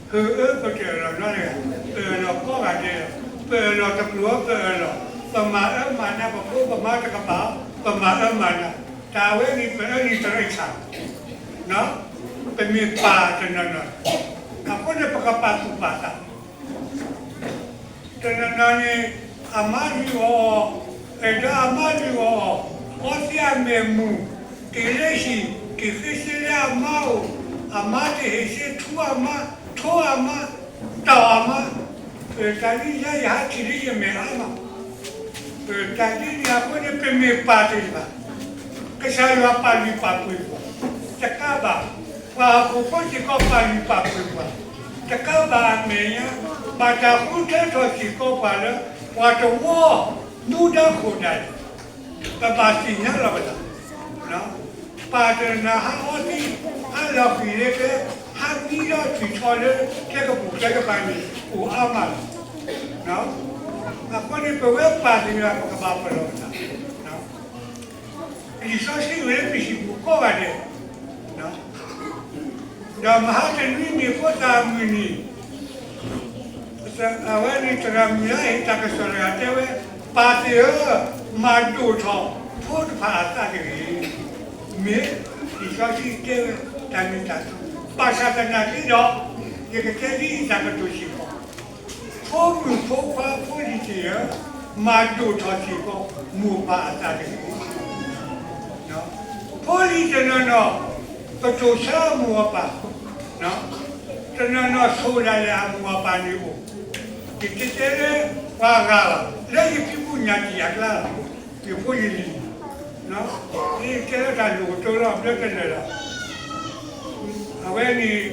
ဟၢအၢ ပတအၢၣ်လီၤနီတဂၤ, ပအၢၣ်လီၤကိးဂၤဒဲးလီၤ. ပအၢၣ်လီၤတကျိၤဧၢ ပအၢၣ်လီၤ, ပမၤအၢမၤနး ပဖိပမါတကပၤ, ပမၤအၢမၤနး, တၢ်ဝဲန့ၣ် ပအၢန့ၣ်တရံးဆၣ်, ပမ့ၢ်ပၢ်တနီၤနီၤ, အဃိန့ၣ် ပကပာ်သူၣ်ပာ်သး တနီၤနီၤန့ၣ် အမါလုၢ်အီၣ်အီၤ, အဲၣ်ဒိးအမါလုၢ်အီၣ်အီၤ, အီသံးအမဲာ်မုာ်, က့ၤလၢဟံၣ် က့ၤဃ့စ့လၢအမါအိၣ်, အမါတဟ့ၣ်စ့ ထူအမါ, ထိအမါ, တီၢ်အမါ, တၢ်ဒ်ယၤ ယဟးထံၣ်လၢယမဲာ်အါမး, တၢ်ဒ်န့ၣ်အဃိန့ၣ် ပမ့ၢ်ပၢ်သ့ၣ်တဖၣ် ကစၢ်ယွၤပာ်လုၢ်ပာ်ပှ့ၤပှၤ, တကးဘၣ် ပှၤဟီၣ်ခိၣ်ဖိစ့ၢ်ကီးပာ်လုၢ်ပာ်ပှ့ၤပှၤ, တကးဘၣ်အမဲာ်ညါ ဘၣ်တၢ်ဃုထၢထီၣ်စ့ၢ်ကီးပှၤလၢ ပှၤတဝီ မူဒါခိၣ်ဒၣ်လဲာ်, ပဘၣ်သ့ၣ်ညါလီၤပသး, ပၢ်တနီၤနီၤဟးအီသံး ဟးလီၤဃံၤလၢကျဲ, ဟးမံဒီးထံၣ်ထီၣ်လၢကျဲကပူၤကျဲကပၤန့ၣ် အိၣ်အါမးလီၤ. အဃိန့ၣ် ပဝဲပၢ်သ့ၣ်တဖၣ် ပကဘၣ်ပလီၢ်ပသး လံာ်စီဆှံအိၣ်လၢပဟံၣ်ပူၤကိးဂၤဒဲး, ဒီးမဟါတနွံမ့ၢ်ဖိသၣ်အမုၢ်နံၤ, အဝဲန့ၣ်သရၣ်မုၣ်လၢအဟ့ၣ်တၢ်ကစီၣ်တဂၤတဲဝဲ, ပၢ်သ့ၣ်ဧၢ, မၤဒိၣ်ထီၣ်ဖိတဖၣ်အသးတဂ့ၤ. မ့ၢ်လံာ်စီဆှံတဲဝဲ တၢ်မ့ၢ်တၢ်တီ, ဘၣ်ဆၣ်သနာ်က့ဒီး ယကတဲဒ်အံၤ တၢ်ကတိၤစ့ၢ်ကီး ဖိမုၣ်ဖိခွါဖိလံၤသ့ၣ်ဧၢ, မၤဒိၣ်ထီၣ်စ့ၢ်ကီး မိၢ်ပၢ်အသးတဂ့ၤ. ဖိလံၤတနီၤနီၤ ကတိၤဆၢအမိၢ်အပၢ်, တနီၤနီၤဆိၣ်ဒၣ်လဲာ်အမိၢ်အပၢ်န့ၣ်အိၣ်, ယတတဲလၢပှၤဂၤဘၣ်, လၢယဖံးပူညၣ်တံၢ်အကျါလီၤ, ယဖိယလံၤ, ယတဲလၢတၢ်လိၣ်ကတိၤလီၤ ဘျၢတလၢာ်လီၤ. အဝဲန့ၣ်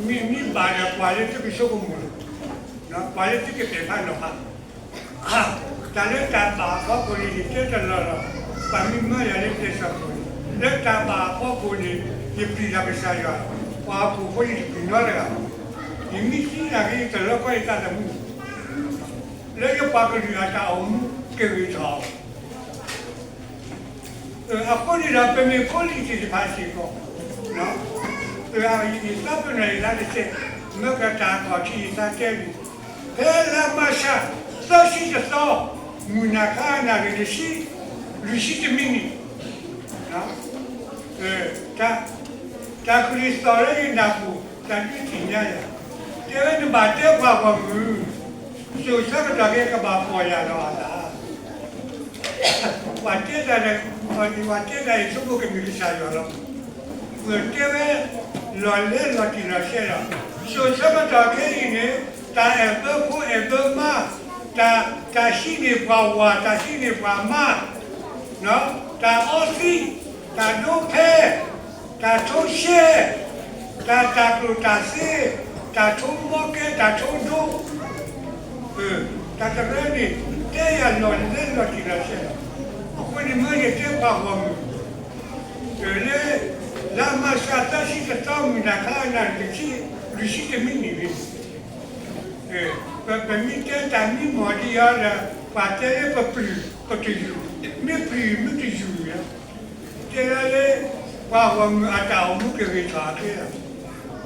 မ့ၢ်မ့ၢ်ဘၣ်ဒီး ပှၤလၢသုကဆိကမိၣ်လီၤ, ပှၤလၢသုကပဲာ်ဖးနီၤဖး တၢ်လၢတၢ်ဘၣ်အဖီခိၣ်န့ၣ် ယတဲတလီၤလီၤ, ပှၤမ့ၢ်မၢယၤလၢကျဲးစၢးခိၣ်န့ၣ် လၢတၢ်ဘၣ်အဖီခိၣ်န့ၣ် ယပျံၤတၢ်ကစၢ်ယွၤ, ပှၤဟီၣ်ခိၣ်ဖိန့ၣ်တပျံၤနီတဂၤ, ယမ့ၢ်သံနာ်က့ ယတလီၤကီယသးသမူ, လၢယပှၤကလုာ်အတၢ်အိၣ်မူကဂ့ၤထီၣ် အဃိန့ၣ်ဒီး ပမ့ၢ်ဖိလံၤသ့ၣ်တဖၣ်စ့ၢ်ကီး, ယသးပ့ၤနီၣ်ယသးတစဲး, မၢကတၢ်အခီၣ်ထံးယသးတဲန့ၣ်, ဖဲလါမၢ်ၡး သၢဆံတသီ မုၢ်နၤခါအနၣ်ရံၣ်တဆံ လွံၢ်ဆံတမံးနံး, တၢ်ကလုၢ်သီၣ်လၢယနၢ်ပူၤ တၢ်ဒုးသ့ၣ်ညါယၤ, တဲဝဲ နဘၣ်တဲပှၤဂီၢ်မုၢ်, စိၤဆၢကတီၢ်ခဲအံၤ ကဘၣ်ပီၢ်ယၢ်လီၤအသး ပှၤတဲတၢ်န့ၣ်, ပှၤတဲတၢ်အံၤ ဆိကမိၣ်ကမ့ၢ်ကစၢ်ယွၤလီၤ. ပတဲဝဲ လီၢ်လဲလီၢ်တံၢ်လီၢ်ဆဲးလီၤ. စိၤဆၢကတီၢ်ခဲအံၤန့ၣ် တၢ်အဲၣ်ဘၢဖိအဲၣ်ဘၢမါ, တၢ်, တၢ်ဟံးန့ၢ်ပှၤဝၤ, တၢ်ဟံးန့ၢ်ပှၤမါ, တၢ်အီသံး, တၢ်ဒိဖဲ, တၢ်ထိရှဲ, တၢ်, တၢ်ကျိၣ်တၢ်စ့, တၢ်ထိမီကဲ, တၢ်ထိဒိ, တၢ်တရၢန့ၣ် တဲယၤလီၢ်လဲလီၢ်တံၢ်လီၢ်ဆဲးလီၤ. အဃိန့ၣ် မၢယတဲပှၤဂီၢ်မုၢ်, လၢ လါမၢ်ၡး သၢဆံတသီ မုၢ်နၤခါအနၣ်ရံၣ်တဆံ လွံၢ်ဆံတမံးနံးန့ၣ်, ပမ့ၢ်တဲတၢ်မံမီၢ်ဒ်အံၤဒီး ပှၤတဲလၢပပျုၢ်ပတယုၢ်, မ့ၢ်ပျုၢ်မ့ၢ်တယုၢ်လီၤ. တဲဒၣ်လၢ ပှၤဂီၢ်မုၢ်အတၢ်အိၣ်မူကဂ့ၤထီၣ်အကျဲလီ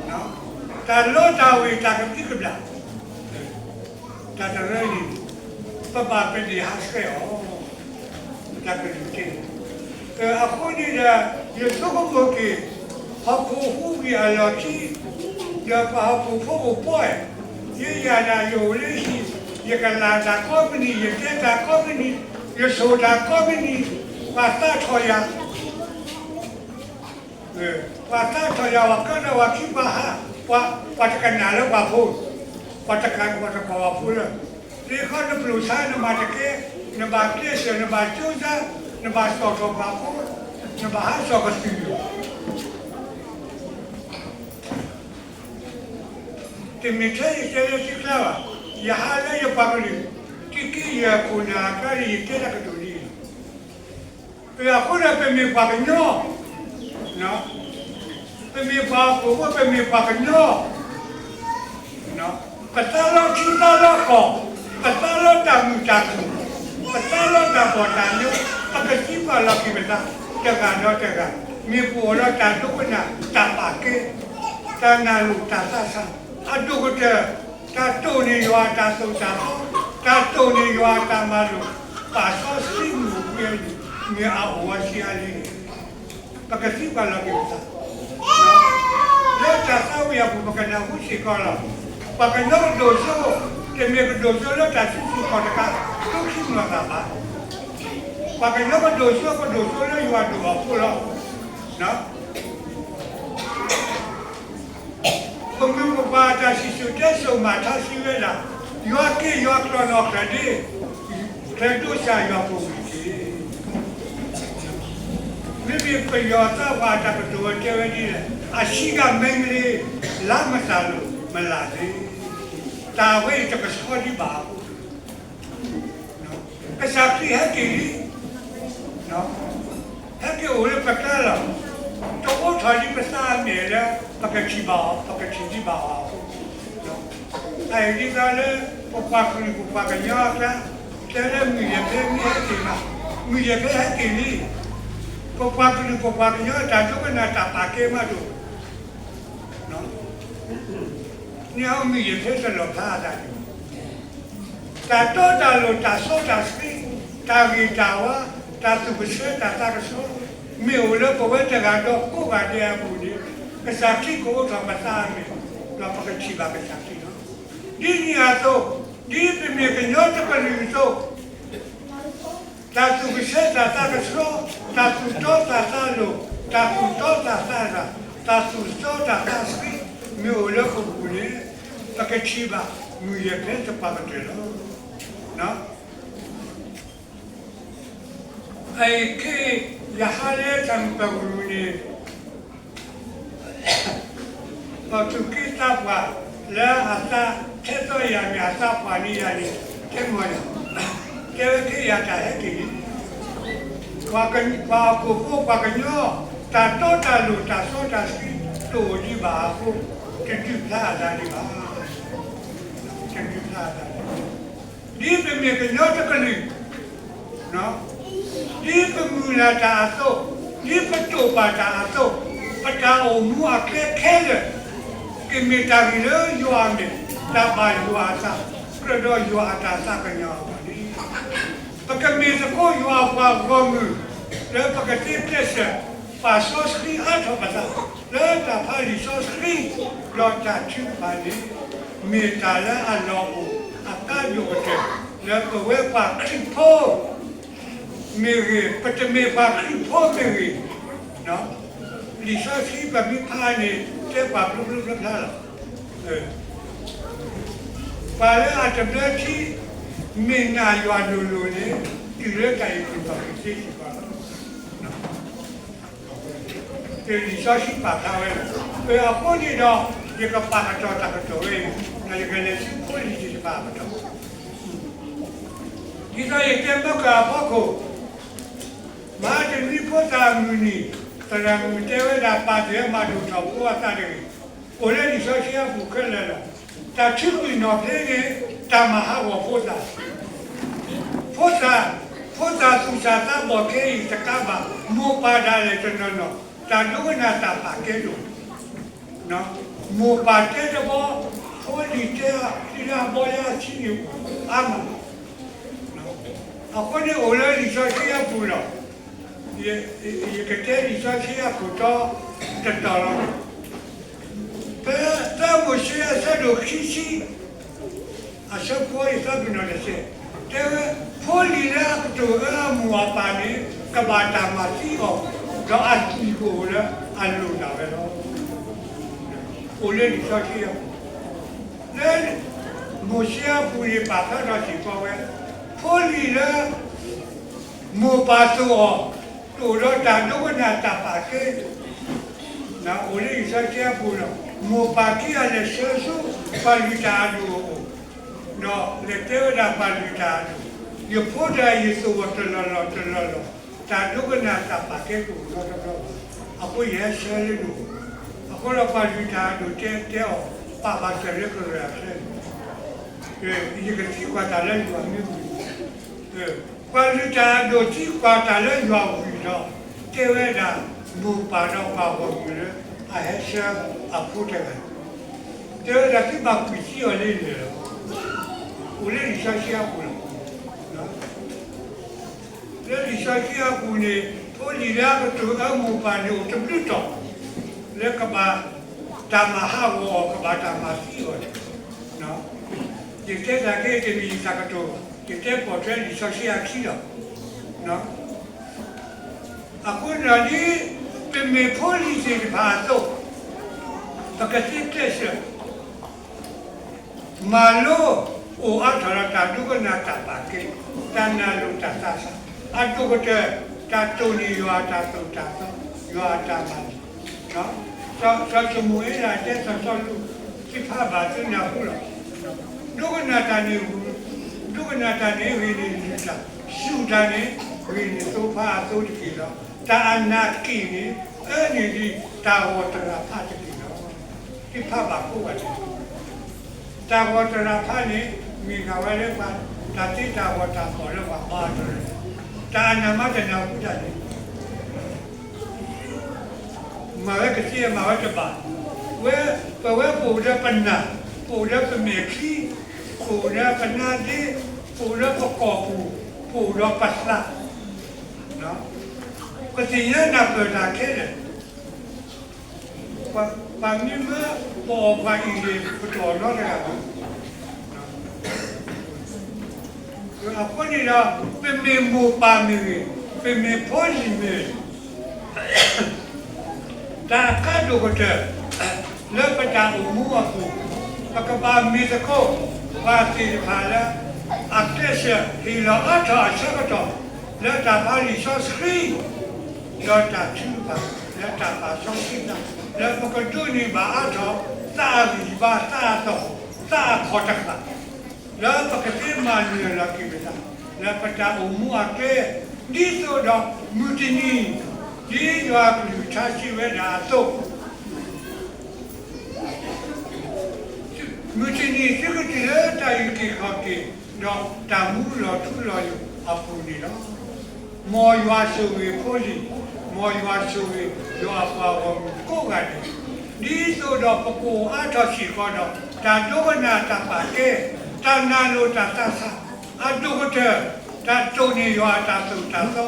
ၤ. တၢ်လီတၢ်ဝ့ၤ တၢ်ကဘျံးကဘျၣ် တၢ်တရၢအံၤ ပဘၣ်ပဒ့ၣ်ဟးဆှဲးအီၤ, တၢ်ကလုၢ်ကဲ, အဃိန့ၣ်ဒီး ယဆိကမိၣ်က့ၤ ဟီၣ်ခိၣ်ဟူးဂံၢ်အလီၢ်ခံ ဒီးပှၤဟီၣ်ခိၣ်ဖိအိၣ်ပှဲၤ, ယဲယၤဒၣ်ယအိၣ်လၢဟံၣ်, ယကလၢ်တၢ်ကိးမုၢ်နံၤ, ယတဲတၢ်ကိးမုၢ်နံၤ, ယဆိၣ်တၢ်ကိးမုၢ်နံၤ, ပှၤသးထီၣ်ယၤ ပှၤသးထီၣ်ယၤ ပှၤကၢထီၣ်ပှၤခံပှၤဟး, ပှၤတကနၣ်လၢပှၤဖိ, ပှၤတက, ပှၤတကိးပှၤဖိလၢ, သ့ၣ်ခီနပျိၢ်ဆါ နမၤတကဲ, နဘၣ်ကျဲးစၢး နဘၣ်ကၠိစါ, နဘၣ်စိာ်ထီၣ်ပှၤဖိ, နဘၣ်ဟးစိာ်ကသုၣ်လီၤ. တမ့ၢ်ထဲယတဲလၢသုကျါဘၣ်, ယဟးလၢယပှၤကလုာ်, သုက့ယဲၢ်ခိၣ်နၢ်အကျါန့ၣ် ယတဲတၢ်ကတိၤဒ်အံၤလီၤ. အဃိဒီးပမ့ၢ်ပှၤကညီ, ပမ့ၢ်ပှၤဟီၣ်ခိၣ်ဖိ, ပမ့ၢ်ပှၤကညီ, ပသးလီထံသးလီကီၢ်, ပသးလီတၢ်မုာ်တၢ်ခုၣ်, ပသးလီတၢ်ဘီၣ်တၢ်ညိ, ပကသံကွၢ်လီၤက့ၤပသး တဂၤဒီးတဂၤ, မ့ၢ်ပအိၣ်ဒီးတၢ်ဒိကနၣ်တၢ်ပာ်ကဲ, တၢ်နာ်လိာ်တၢ်သးဆး, အဒိၣ်ကတၢၢ်, တၢ်တိာ်န့ၢ်ယွၤအတၢ်သိၣ်တၢ်သီ, တၢ်တိာ်န့ၢ်ယွၤအတၢ်မၤလိာ်, ပာ်စီဆှံမုၢ်အိၣ်ဘှံးအနံၤ, မ့ၢ်အအိၣ်ဝဲဆံးအါလံန့ၣ် ပကသံကွၢ်လီၤက့ၤပသး, လၢတၢ်သးဝံၣ်အပူၤ ပကနၢ်ဟူစ့ၢ်ကီးလီၤ. ပှၤကညီကဒိၣ်စိ, တမ့ၢ်ကဒိၣ်စိလၢတၢ်စုဆူၣ်ခီၣ်တကး, ဒိခံမီၤသးဘၣ်. ပှၤကညီကဒိၣ်စိ ကဒိၣ်စိလၢယွၤဒိၣ်အဃိလီၤ. ပမုၢ်ပပှၢ်အတၢ်စံၣ်စိၤတဲစိၤမၤထါစံးဝဲဒၣ်, ယွၤက့ၤယွၤကျီၢ်နီၣ်ချၢဒ့, ချၢဒိၣ်စၢ်ယွၤကိၢ်ဝံၤတက့ၢ်. မ့မ့ၢ်ပယီၤသးပှၢ်တၢ်ကတိၤဝဲတဲဝဲဒ်လဲၣ်, အဆံးကမံၤလ့, လါမသးလိာ်မလၢ်သ့, တၢ်ဝဲအံၤတကဆှီဒံးဘၣ်အဃိ ကစၢ်ခရံာ်ဟဲက့ၤလံ, ဟဲက့ၤအိၣ်လၢပကျါလီၤ. တအိးထီၣ်ဒံးပသးအမဲာ်လၢ ပကထံၣ်ဘၣ်အီၤ ပကထံၣ်ဒံးဘၣ်အီၤအဃိ, အအံၤဒ်သိးလၢ ပပှၤကလုာ်ပပှၤကညီအကျါ, တဲလၢမုၢ်ယဲၢ်ဖဲမ့ၢ်ဟဲက့ၤမး, မုၢ်ယဲၢ်ဖဲဟဲက့ၤလံ, ပပှၤကလုာ်ပပှၤကညီတၢ်ဒိကနၣ်တၢ်ပာ်ကဲမးဒိၣ် န့ၣ်အမုၢ်ယဲၢ်ဖဲတလီၤဖျါအသးန့ၣ်, တၢ်တီတၢ်လိၤတၢ်စီတၢ်ဆှံ, တၢ်ဂ့ၤတၢ်ဝါ, တၢ်သူၣ်ကဆှဲတၢ်သးကဆှီ, မ့ၢ်အိၣ်လၢပဝဲတဂၤဒီးကိးဂၤဒဲးအပူၤန့ၣ်, ကစၢ်ခရံာ်ကအိးထီၣ်ပသးအမဲာ်, ဒီးပကထံၣ်ဘၣ်ကစၢ်ခရံာ်လီၤ. ဒ်န့ၣ်အသိး, ဒ်ပမ့ၢ်ကညီတကလုာ်အသိး တၢ်သူၣ်ကဆှဲတၢ်သးကဆှီ, တၢ်သူၣ်တီတၢ်သးလိၤ, တၢ်သူၣ်တီတၢ်သးရၤ, တၢ်သူၣ်တီတၢ်သးဆှံ, မ့ၢ်အိၣ်လၢပပူၤန့ၣ်, ပကထံၣ်ဘၣ်မုၢ်ယဲၢ်ဖဲသပှၢ်ကတၢၢ်လီၤ. အအံၤခဲအံၤ ယဟးလၢတၢ်မုၢ်ပၢၤကရူၢ်န့ၣ် ပှၤသူၣ်က့သးပှၢ်လၢအသးထဲသိးယၤန့ၣ် အသးပှၢ်န့ၢ်ယၤန့ၣ် တဲမီၤယၤ, တဲဝဲခဲအံၤယၤတၢ်ဟဲက့ၤလံ, ပှၤဟီၣ်ခိၣ်ဖိပှၤကညီ တၢ်တီတၢ်လိၤတၢ်စီတၢ်ဆှံ တအိၣ်ဒံးဘၣ်အဃိ တဒုးဖျါအသးဒံးဘၣ်, တဒုးဖျါအသးဒံးဘၣ်. ဒ်ပမ့ၢ်ကညီတကလုာ် ဒ်ပမုၢ်လၢ်တၢ်အသိး, ဒ်ပတိာ်ပာ်တၢ်အသိး, ပတၢ်အိၣ်မူအကျဲခဲလၢာ် ကမ့ၢ်တၢ်ဂ့ၤလၢယွၤအမဲာ်, တၢ်ဘၣ်ယွၤအသး, ကြၢးဒီးယွၤအတၢ်သးကညီၤအဂီၢ်န့ၣ်, ပကမ့ၢ်သကိးယွၤအပှၤဂီၢ်မုၢ် လၢပကသ့ကျဲးစၢး ပာ်စီဆှံအါထီၣ်ပသး လၢတၢ်ဖးလံာ်စီဆှံ ဒီးတၢ်ထုကဖၣ်န့ၣ် မ့ၢ်တၢ်လၢအလီၢ်အိၣ်အကါဒိၣ်ကတၢၢ် လၢပဝဲပှၤခရံာ်ဖိ မ့ၢ်ဂ့ၤ, ပတမ့ၢ်ပှၤခရံာ်ဖိမ့ၢ်ဂ့ၤ, လံာ်စီဆှံပမ့ၢ်ဖးန့ၣ် တဲပှၤဖျိဖျိဖျါဖျါလီၤ. ပှၤလၢအတဘျၢထံ မ့ၢ်နာ်ယွၤလိၤလိၤန့ၣ် တုၤလၢတၢ်အံၤပူၤ ပှၤကသ့စ့ၢ်ကီးလီၤ. လံာ်စီဆှံပာ်ဖျါဝဲလီၤ. အဃိန့ၣ်ဒီး ယကပာ်ကတီၢ်တၢ်ကတိၤဝဲအံၤ, ဒီးယကလဲၤဆူဖိလံၤသ့ၣ်တဖၣ်အကတီၢ် ဒ်သိးယတဲမၢကၢၢ်အဖီခိၣ်, မဟါတနွံဖိသၣ်အမုၢ်နံၤ, သရၣ်မုၣ်တဲဝဲဒၣ် ပၢ်သ့ၣ်မၤဒိၣ်ထီၣ်ဖိအသးတဂ့ၤ, အိၣ်လၢလံာ်စီဆှံအပူၤခဲလၢာ်လီၤ. တၢ်ထုးကွံာ်နီၣ်ဖျ့န့ၣ် တၢ်မၤဟးဂီၤဖိသၣ် ဖိသၣ်, ဖိသၣ်သူၣ်စၢ်သးဘီၣ်ခဲအံၤတကးဘၣ်, မိၢ်ပၢ်ဒၣ်လဲာ်တနီၤနီၤ တၢ်ဒိကနၣ်တၢ်ပာ်ကဲဒိၣ်, မိၢ်ပၢ်တဲတဘီ, ဖိလံၤတဲ, လံာ်လၢအဘီလၢအဆံန့ၣ်အါမး. အဃိန့ၣ်အိၣ်လၢလံာ်စီဆှံအပူၤလီၤ. ယကတဲလံာ်စီဆှံအခိၣ်တီတတီၤလီၤ. ဖဲသၢမိၤၡ့အဆၢဒိၣ်ခံဆံ အဆၢဖိအံၤသၢပ့ၤနီၣ်တဆဲး, တဲဝဲ, ဖိလံၤလၢအကတိၤအၢအမိၢ်အပၢ်န့ၣ် ကဘၣ်တၢ်မၤသံအီၤ, ဒီးအသွံၣ်ကအိၣ်လၢအလိၤဒၣ်ဝဲလီၤ. အိၣ်လၢလံာ်စီဆှံအပူၤ, လၢမိၤၡ့အပူၤန့ၣ် ပာ်ဖျါထီၣ်စ့ၢ်ကီးဝဲ, ဖိလံၤလၢ မိၢ်ပၢ်သိၣ်အီၤ, တအိၣ်ဒီးတၢ်ဒိကနၣ်တၢ်ပာ်ကဲ, အိၣ်လၢလံာ်စီဆှံအပူၤလီၤ. မိၢ်ပၢ်ခံဂၤလဲၤဆှၢဆူပှၤလုၢ်တၢ်အဒိၣ်အအိၣ်, ဒီးလဲၤတဲဝဲဒၣ်ပှၤလုၢ်တၢ်အဒိၣ်, ယဖိတဂၤအံၤယသိၣ်အီၤတလီၢ်လီၢ်တလီၢ်လီၢ်, တၢ်ဒိကနၣ်တၢ်ပာ်ကဲတအိၣ်နီတဘျီဘၣ်. အဃိယဟဲဆှၢလၢနအိၣ်. အဃိဒီးပှၤလုၢ်တၢ်အဒိၣ်တဲတဲအီၤ, ပာ်ဘၣ်စၢၤလၢကရၢၢ်အချၢန့ၣ်, ယကသံကွၢ်တၢ်လၢယွၤမ့ၢ်ဝံၤ, ပှၤလုၢ်တၢ်အဒိၣ်သံကွၢ်တၢ်လၢယွၤဝံၤဒီး, တဲဝဲဒၣ်, မိၢ်ပၢ်ဒီးပှၤဂီၢ်မုၢ်လၢအဟဲဆှၢအဖိတဂၤန့ၣ်, တဲဝဲဒၣ်သုဘၣ်ကွံာ်စံအီၤလၢလၢာ်လီၤ. အိၣ်လၢလံာ်စီဆှံအပူၤလီၤ. လၢလံာ်စီဆှံအပူၤန့ၣ်, ဖိလံၤလၢအကတိၤအမိၢ်ပၢ်န့ၣ်အိၣ်တဘျုးတီၤ, လၢကဘၣ်တၢ်မၤဟးဂီၤအီၤ ကဘၣ်တၢ်မၤသံအီၤန့ၣ်, ယတဲတၢ်က့တမ့ၢ်ယတၢ်ကတိၤဘၣ်, ယတဲပိာ်ထွဲလံာ်စီဆှံအခံလီၤ. အဃိန့ၣ်ဒီးဒ်ပမ့ၢ်ဖိလံၤသ့ၣ်တဖၣ်အသိး, ပကသ့ကျဲးစၢး မၤလိအိၣ်အါထီၣ်ဒီးတၢ်ဒိကနၣ်တၢ်ပာ်ကဲ, တၢ်နာ်လိာ်တၢ်သးစၢ်, အဒိၣ်ကတၢၢ် တၢ်တိၢ်န့ၢ်ယွၤအတၢ်သိၣ်တၢ်သီ, ယွၤအတၢ်မၤလိာ်, စီၤၡမူၤအ့လးတဲစီၤစီလူး, သုဖးဘၣ်သုနၢ်ဟူလီၤ. ဒိကနၣ်တၢ်န့ၣ်, ဒိကနၣ်တၢ်န့ၣ်ဂ့ၤန့ၢ်လုၢ်တၢ်, စူၢ်တၢ်န့ၣ်ဂ့ၤန့ၢ်သိဖါအသိတက့ၢ်လီၤ. တၢ်အနၢ်က့ၣ်န့ၣ် အၢန့ၢ်ဒံးတၢ်ဂီၤတရၤဖးတက့ၢ်လီၤ. သုဖးဘၣ်ကိးဂၤဒဲး, တၢ်ဂီၤတရၤဖးန့ၣ် မ့ၢ်ဂ့ၤဝဲလၢပှၤ, တၢ်သ့တၢ်ဂီၤတၢ်သီၣ်လၢပှၤဘါတရၤ, တၢ်အနၢ်မးတနၢ်ဟူတၢ်န့ၣ် မၤဝဲကသ့မၤဝဲတဘၣ်, ဝဲ, ပဝဲပအိၣ်ဒီးပနၢ်, ပအိၣ်ဒီးပမဲာ်ချံ, ပအိၣ်ဒီးပနါဒ့, ပအိၣ်ဒီးပကိာ်ပူၤ, ပအိၣ်ဒီးပသး, ပသ့ၣ်ညါနၢ်ပၢၢ်တၢ်ခဲလၢာ်, ပှၤမ့ၢ်မၢပအီၣ်ပှၤအံၤန့ၣ် ပတအီၣ်နီတဂၤဘၣ်. အဃိန့ၣ်ဒီး ပမ့ၢ်မိၢ်ပၢ်မ့ၢ်ဂ့ၤ, ပမ့ၢ်ဖိလံၤမ့ၢ်ဂ့ၤ, တၢ်အကါဒိၣ်ကတၢၢ် လၢပတၢ်အိၣ်မူအပူၤ, ပကဘၣ်မ့ၢ်သကိး ပှၤသ့ၣ်တဖၣ်လၢ အကျဲးစၢးဟ့ၣ်လီၤအါထီၣ်အဆၢကတီၢ် လၢတၢ်ဖးလံာ်စီဆှံ ဒီးတၢ်ထုကဖၣ် လၢတၢ်ပာ်စီဆှံသး လၢပကဒိးန့ၢ်ဘၣ်အါထီၣ် သးအဂံၢ်ဘါ သးအသဟီၣ် သးအခီၣ်တဃၣ် လၢပကသ့မၤနၢၤလီၤက့ၤပသး လၢပတၢ်အိၣ်မူအကျဲ ဒ်သိးဒီးမုၢ်တနံၤ ဒ်ယွၤအကလုၢ်ကထါစံးဝဲဒၣ်အသိး မုၢ်တနံၤသုကတုၤလၢတၢ်အုၣ်က့ၤခီၣ်က့ၤ ဒီးတၢ်မူလီၤထူလီၤယိာ်အပူၤန့ၣ်လီၤ. မ်ယွၤဆိၣ်ဂ့ၤဖိလံၤ, မ်ယွၤဆိၣ်ဂ့ၤယွၤအပှၤဂီၢ်မုၢ်ကိးဂၤဒဲး, ဒ်သိးဒီးပကအိၣ်အါထီၣ်စ့ၢ်ကီးဒီး တၢ်ဒိကနၣ်တၢ်ပာ်ကဲ, တၢ်နာ်လိာ်တၢ်သးစၢ်, အဒိၣ်ကတၢၢ် တၢ်တိၢ်န့ၢ်ယွၤအတၢ်သိၣ်တၢ်သီ,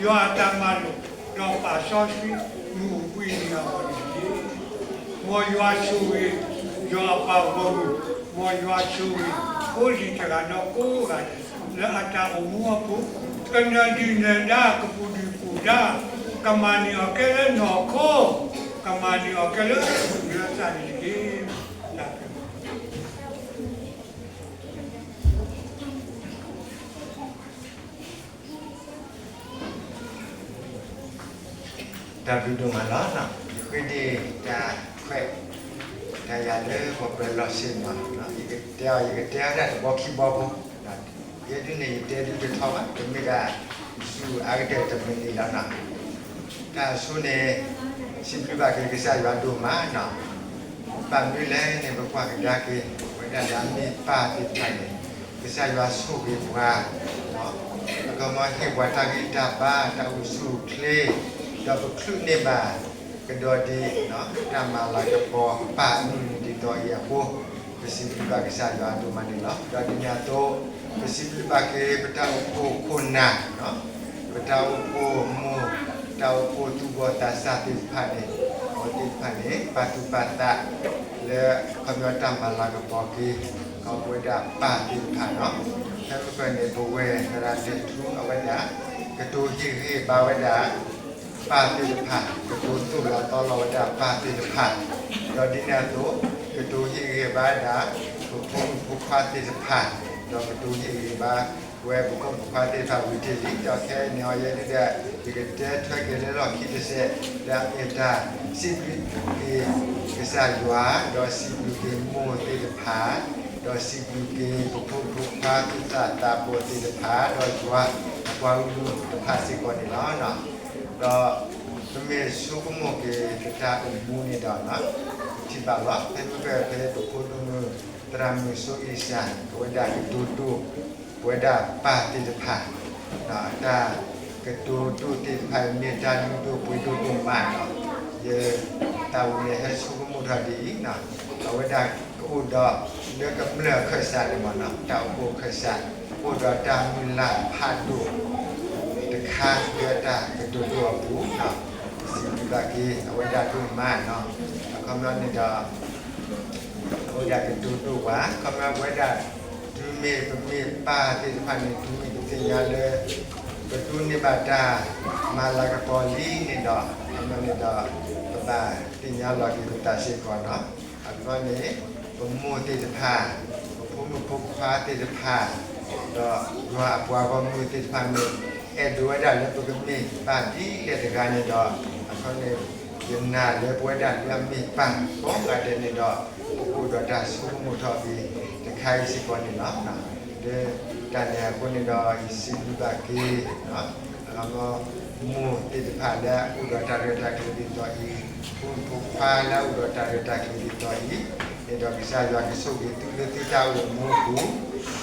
ယွၤအတၢ်မၤလိာ်, ဒီးပာ်စီဆှံမုၢ်အိၣ်ဘှံးနံၤအဂီၢ်န့ၣ်တက့ၢ်. မ်ယွၤဆိၣ်ဂ့ၤ ယွၤအပှၤဂီၢ်မုၢ်, မ်ယွၤဆိၣ်ဂ့ၤ ဖိလံၤတဂၤဒီးကိးဂၤဒဲး လၢအတၢ်အိၣ်မူအပူၤ, ကနၢၤဒုၣ်နၢၤဒါ ကပူၤဒုၣ်ပူၤဒါ, ကမၤန့ၢ်အီၤကဲလၢနီၢ်ခိ, ကမၤန့ၢ်အီၤကဲလၢအမုၢ်လၢသးန့ၣ်တက့ၢ်. တၢ်ဘျုးဒိၣ်မးလီၤ. ယဃ့ဒံးတၢ်ခွဲးတၢ်ယာ်လၢပှၤပၢၤလီၢ်ဆ့ၣ်နီၤ, ယကတဲအီၤ ယကတဲအီၤဒၣ်တဘီခံဘီဖိ, ယဲဒုန့ၣ် ယတဲဒုတထီဘၣ်, တမ့ၢ်ဒၣ် ဆူအါကတၢၢ်တမံၤန့ၣ်လီၤနီၤ. တၢ်အဆိန့ၣ် စံးဘျုးဘၣ်က့ၤကစၢ်ယွၤဒိၣ်မးနီၤ. ဘၣ်မနုၤလဲၣ်န့ၣ် ပကွၢ်ကဒါက့ၤ ပဝဲဒၣ်လၢအမ့ၢ်ပၢ်သ့ၣ်တဖၣ်န့ၣ် ကစၢ်ယွၤဆိၣ်ဂ့ၤပှၤ, အခီပညီဟ့ၣ်ပှၤတၢ်ဂံၢ်တၢ်ဘါ တၢ်အိၣ်ဆူၣ်အိၣ်ချ့, ဒီးပချုးန့ၢ်ဘၣ်ကဒီးဒ် တၢ်မၤလၤကပီၤပၢ်အမုၢ်နံၤဒ်သိးအံၤအဃိ, ပစံးဘျုးဘၣ်ကစၢ်ယွၤဒိၣ်မးန့ၣ်လီၤ. ဒီးဒ်န့ၣ်အသိး ပစံးဘျုးဘၣ်က့ၤ ပတၢ်အိၣ်ဖှိၣ်ခိၣ်နၢ်, ပတၢ်အိၣ်ဖှိၣ်မိၢ်, တၢ်အိၣ်ဖှိၣ်သူၣ်ဘီၣ်သးစၢ်သ့ၣ်တဖၣ်န့ၣ်, အဝဲသ့ၣ်တဖၣ်န့ၣ် ပာ်သူၣ်ပာ်သး လၢအခီပညီတၢ်မၤလၤကပီၤက့ၤ ပဝဲဒၣ်ပၢ်သ့ၣ်တဖၣ်န့ၣ်, ဖဲမုၢ်ကၢၢ်န့ၣ် ပဝဲသရၣ်ဒဲးထူအဝဲဒၣ် ကတိၤဟ့ၣ်ဂံၢ်ဟ့ၣ်ဘါဝဲဒၣ် ပၢ်သ့ၣ်တဖၣ်, ကတိၤသိၣ်လီၤသီလီၤဝဲဒၣ်ပၢ်သ့ၣ်တဖၣ်, ဒီးဒ်န့ၣ်အသိး ကတိၤဟ့ၣ်ဂံၢ်ဟ့ၣ်ဘါဝဲဒၣ် ပဖိမုၣ်ဖိခွါသ့ၣ်တဖၣ်, ဒီးကတိၤဟ့ၣ်ဂံၢ်ဟ့ၣ်ဘါ ဝဲပဖိမုၣ်ဖိခွါသ့ၣ်တဖၣ်ဝံၤတ့ၢ်လံ, ဒီးခဲအံၤန့ၣ်အီၤယဲဒၣ် ယကတဲထွဲက့ၤလၢလီၢ်ခံတစဲး လၢအမ့ၢ်တၢ်စံးဘျုးက့ၤကစၢ်ယွၤ, ဒီးစံးဘျုးက့ၤမိၢ်သ့ၣ်တဖၣ်, ဒီးစံးဘျုးက့ၤပဖိမုၣ်ဖိခွါသူၣ်စၢ်သးဘီၣ်သ့ၣ်တဖၣ်, ဒီးယွၤအပှၤဂီၢ်မုၢ်တဖၣ်စ့ၢ်ကီးန့ၣ်လီၤ. ဒီးပမ့ၢ်ဆိကမိၣ်က့ၤပတၢ်အိၣ်မူန့ၣ်ဒီး ပထံၣ်ဘၣ်လီၤ, ဖဲမ့ၢ်ဖဲ ဖဲပဖိဒိၣ်မုၣ်သရၣ်မုၣ်စိအ့ၡၤ အဝဲဒၣ်ကတိၤဒိၣ် ပဝဲဒၣ်ပၢ်သ့ၣ်တဖၣ်, အတၢ်ကတိၤဒိၣ်သ့ၣ်တဖၣ်အံၤ မ့ၢ်တၢ်လုၢ်ဒိၣ်ပှ့ၤဒိၣ်ဒိၣ်မးဒီး ယသးဝံၣ်န့ၣ်ဟဲဆိကမိၣ်ထီၣ်ဒ်အံၤ, အဝဲဒၣ်ကအိၣ်ဒီးလၢကမျၢၢ်အခၢၣ်စးန့ၣ်မ့ၢ်နီၤ, တၢ်အိၣ်ဖှိၣ်အခၢၣ်စး အိၣ်ဒီးတၢ်မုၢ်လၢ်ဖးဒိၣ်တခါလၢတၢ်ကတိၤဒိၣ်အပူၤ, စံးဘျုးဘၣ်က့ၤအဝဲဒၣ်ဒိၣ်မးနီၤ, အခီပညီန့ၣ်ဒီး အဝဲဒၣ်ကတိၤဒိၣ်ပှၤ, ခီပညီပဝဲဒၣ် တုၤမ့ၢ်ပမ့ၢ်ပၢ်သ့ၣ်တဖၣ်န့ၣ် တုၤမ့ၢ်ပသ့ၣ်ညါလၢ ပဒိးန့ၢ်ဘၣ်တၢ်မၤလၤကပီၤလံန့ၣ်ဒီး ခီပညီန့ၣ်ဒီး ပဘၣ်သ့ၣ်ညါလီၤက့ၤပသးစ့ၢ်ကီးနီၤ, အခီပညီန့ၣ် ပမိၢ်သ့ၣ်တဖၣ်, ပဖိမုၣ်ဖိခွါသ့ၣ်တဖၣ်, ဒီးယွၤအပှၤဂီၢ်မုၢ်သ့ၣ်တဖၣ်န့ၣ် အဲၣ်ဒိးဝဲဒၣ်လၢပကမ့ၢ်ပၢ်ဒ်လဲၣ်တဂၤန့ၣ်ဒီး အခီပညီန့ၣ် ယနာ်လၢပဝဲဒၣ်လၢအမ့ၢ်ပၢ်ကိးဂၤဒဲးန့ၣ်ဒီး ပကအိၣ်ဒီးတၢ်ဆိကမိၣ်ထီၣ်က့ၤတခါအံၤစ့ၢ်ကီးန့ၣ်လီၤ. လၢတၢ်န့ၣ်အဃိန့ၣ်ဒီး ယစံးဘျုးဘၣ်က့ၤ မိၢ်သ့ၣ်တဖၣ်လၢအအိၣ်ဒီးတၢ်ရဲၣ်တၢ်ကျဲၤဒ်သိးအံၤ, ဖိမုၣ်ဖိခွါလၢအအိၣ်ဒီးတၢ်ရဲၣ်တၢ်ကျဲၤဒ်သိးအံၤ, န့ၣ်ဒီးကစၢ်ယွၤကဆိၣ်ဂ့ၤသုလၢသုတၢ်အိၣ်မူအပူ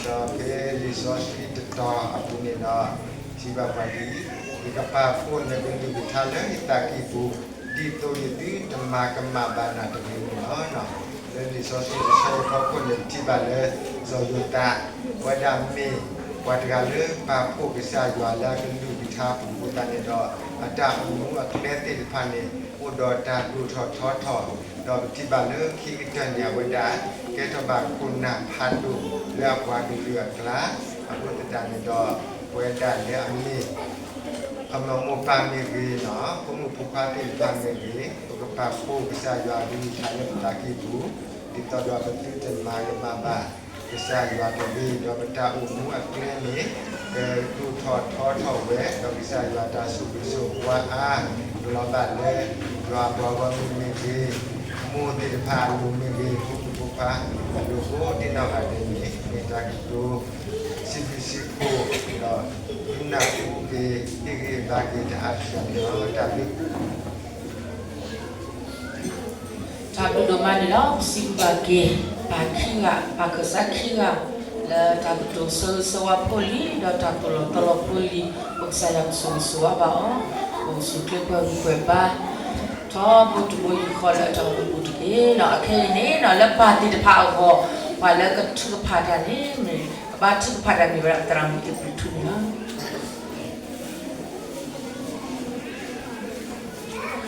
ၤ, ဒီးဖဲလံာ်စီဆှံတတီၤအပူၤန့ၣ်ဒီး စံးဘၣ်ပှၤဒ်အံၤ, ယကပာ်ဖှိၣ်နကလုၢ်ကထါလၢယသးကံၢ်ပူၤ, ဒ်သိးယသုတမၤကမၣ်ဘၣ်နၤတဂ့ၤန့ၣ်လီၤ. လၢလံာ်စီဆှံတဆၢအဖီခိၣ်န့ၣ် ပထံၣ်ဘၣ်လၢ စီၤယိၤသး အဝဲဒၣ်မ့ၢ်ပှၤတဂၤလၢပာ်ဖှိၣ်ကစၢ်ယွၤလၢအကလုၢ်ကထါအပူၤအဃိသတးန့ၣ်ဒီး အတၢ်အိၣ်မူအကျဲသ့ၣ်တဖၣ်န့ၣ် အိၣ်ဒီးတၢ်ဒိၣ်ထီၣ်ထီထီၣ်, ဒီးပထံၣ်ဘၣ်လၢခံကတၢၢ်န့ၣ် အဝဲဒၣ်ကဲထီၣ်ဘၣ်ခိၣ်နၢ်ဖးဒိၣ်လၢအပှၤကလုာ်အကျါ, အဃိသတးန့ၣ်ဒီး ပဝဲဒၣ်လၢအမ့ၢ် ခီပညီမိၢ်ပၢ်မ့ၢ်ဂ့ၤနီၤ, ဖိမုၣ်ဖိခွါသ့ၣ်တဖၣ်မ့ၢ်ဂ့ၤ, ပကပာ်ဖှိၣ်ကစၢ်ယွၤအကလုၢ်ကထါလၢပသးကံၢ်ပူၤ, ဒ်သိးဒီးပသုတမၤကမၣ်ဘၣ်ကစၢ်ယွၤတဂ့ၤ, ဒီးပတၢ်အိၣ်မူအကျဲန့ၣ် ကဒိၣ်ထီၣ်ထီထီၣ်ဝဲ, ဒီးကစၢ်ယွၤတၢ်ဆိၣ်ဂ့ၤဆိၣ်ဝါအါ ကလီၤဘၣ်လၢ ယွၤအပှၤဂီၢ်မုၢ်မ့ၢ်ဂ့ၤ, မိၢ်သ့ၣ်တဖၣ်အလိၤမ့ၢ်ဂ့ၤ, ဖိမုၣ်ဖိခွါအလိၤကိးဒ်နီၢ်ဂၤဒဲးန့ၣ် မ့ၢ်တၢ်ကတိၤ စံးဘျုးစံးဖှိၣ်ဒီး သုနၢ်ဟူက့ၤ ဟ့ၣ်ဂံၢ်ဘါက့ၤတၢ်အါတစှၤန့ၣ်လီၤ. တၢ်ဘျုး တၢ်ဘျုးဒိၣ်မးန့ၣ်လီၤ. ပစံးဘျုးဘၣ်က့ၤ ပၢ်ခံဂၤ, ပၢ်ခၢၣ်စးခံဂၤ လၢတၢ်ကတိၤဆၢဂ့ၤဆၢဝါဖိလံၤ ဒီးတၢ်ပလီၢ်သီလီၤဖိလံၤ, ပကစၢ်ယွၤကဆိၣ်ဂ့ၤဆိၣ်ဝါဘၣ်အီၤ, အိၣ်ဆူၣ်ချ့ပှဲၤဂံၢ်ပှဲၤဘါ ထီဘိတဘိယူၢ်ဃီလၢအတၢ်အိၣ်မူပူၤတက့ၢ်. ဒီးအခဲအံၤန့ၣ်ဒီး လၢပၢ်သ့ၣ်တဖၣ်အဂီၢ် ပှၤလၢကထုကဖၣ်တၢ်န့ၣ် ကဘၣ်ထုကဖၣ်တၢ်မ့ၢ်ဝဲဒၣ်သရၣ်မုၣ်သ့ၣ်ပူၤထူန့ၣ်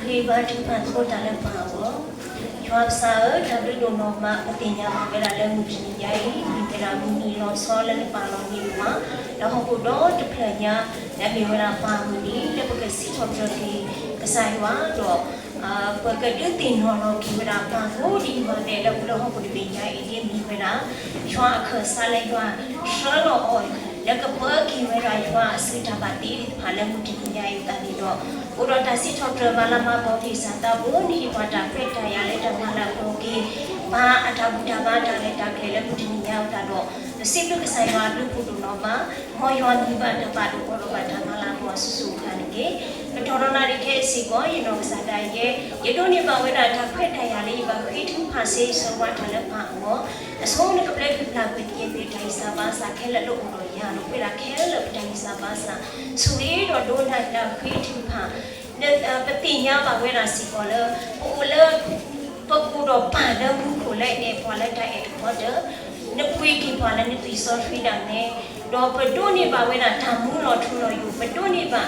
လီၤ. ဂ့ၤဘါထုကဖၣ်သကိးတၢ်လၢပၢ်အဂီၢ်, ယွၤကစၢ်ဧၢ, တၢ်ဘျုးဒိၣ်နီၢ်မး ပသ့ၣ်ညါဘၣ်ဝဲဒၣ်လၢမုၢ်တနံၤညါအံၤ မ့ၢ်ဝဲဒၣ်မုၢ်နံၤလီၤဆီလၢနပာ်လီၤန့ၢ်ပှၤ, ဒီးဟီၣ်ခိၣ်ဒီတဖျၢၣ်ညါ လၢအမ့ၢ်ဝဲဒၣ်ပၢ်မုၢ်နံၤ လၢပကစံးထီၣ်ပတြၢၤက့ၤကစၢ်ယွၤဒီး ပကဒုးသ့ၣ်နီၣ်လီၤက့ၤဝဲဒၣ်ပၢ်ကိးဒ်နီၢ်ဂၤဒဲး လၢအိၣ်လၢဟီၣ်ခိၣ်တဘ့ၣ်ညါအံၤ ဒ်အမ့ၢ်ဝဲဒၣ် ယွၤအခၢၣ်စးလၢယွၤဆှၢလီၤအီၤ လၢကပၢက့ၤဝဲဒၣ်ယွၤအစုတၢ်ဘၣ်တ့သ့ၣ်တဖၣ်လၢမုၢ်တနံၤညါအံၤအသးန့ၣ်ဒီး အိၣ်ဒီးတၢ်စံးထီၣ်ပတြၢၤမၤလၤမၤကပီၤက့ၤ ကစၢ်သးဘိ နဟ့ၣ်ပှၤတၢ်ခွဲးတၢ်ယာ်လၢတၢ်မၤလၤကပီၤက့ၤ ပၢ်အတၢ်ဘူၣ်တၢ်ဘါတၢ်လဲၤတၢ်ကျဲၤလၢမုၢ်တနံၤညါအံၤအသးဒီး ပစံးဘျုးကစၢ်ယွၤအဘျုးအဖှိၣ်ဒိၣ်နီၢ်မး မ်ယွၤမံၤဘၣ်တၢ်ဘၣ်ဒိဘၣ်ထံးဘၣ်တၢ်မၤလၤကပီၤအစုစုအခါန့ၣ်တက့ၢ်. ကတီၢ်ဒီးနၤဒ်ခဲအံၤစ့ၢ်ကီး ယနီၢ်ကစၢ်ဒၣ်ယဲ ယဒိးန့ၢ်ဘၣ်ဝဲဒၣ်တၢ်ခွဲးတၢ်ယာ်လၢယဘၣ်ဃ့ထုကဖၣ် ဆၢဂ့ၤဆၢဝါတၢ်လၢပၢ်အဂီၢ်, အဆိနကပျဲက့ၤပျၢ်ကွံာ်ကယဲၢ်ပတၢ်ဂံၢ်စၢ်ဘါစၢ်ခဲလၢာ်လၢအိၣ်ဒီးယၤဒီး ပဝဲဒၣ်ခဲလၢာ်ပတၢ်ဂံၢ်စၢ်ဘါစၢ် ဆိၣ်ဂ့ၤဒီးဒိးနၢ်တၢ်ဃ့ထုကဖၣ် ပသ့ၣ်ညါဘၣ်ဝဲဒၣ်စ့ၢ်ကီးလၢ ပအိၣ်လၢ ပအိၣ်ဒီးပၢ်လၢမူခိၣ်လၢအဲၣ်ပှၤလၢတၢ်အဲၣ်တခီတၢၢ်, နပှ့ၤက့ၤပှၤလၢနသွံၣ်စီဆှံဒၣ်နဲ, ဒီးပဒိးန့ၢ်ဘၣ်ဝဲဒၣ်တၢ်မူလီၤထူလီၤယိာ်, ပဒိးန့ၢ်ဘၣ်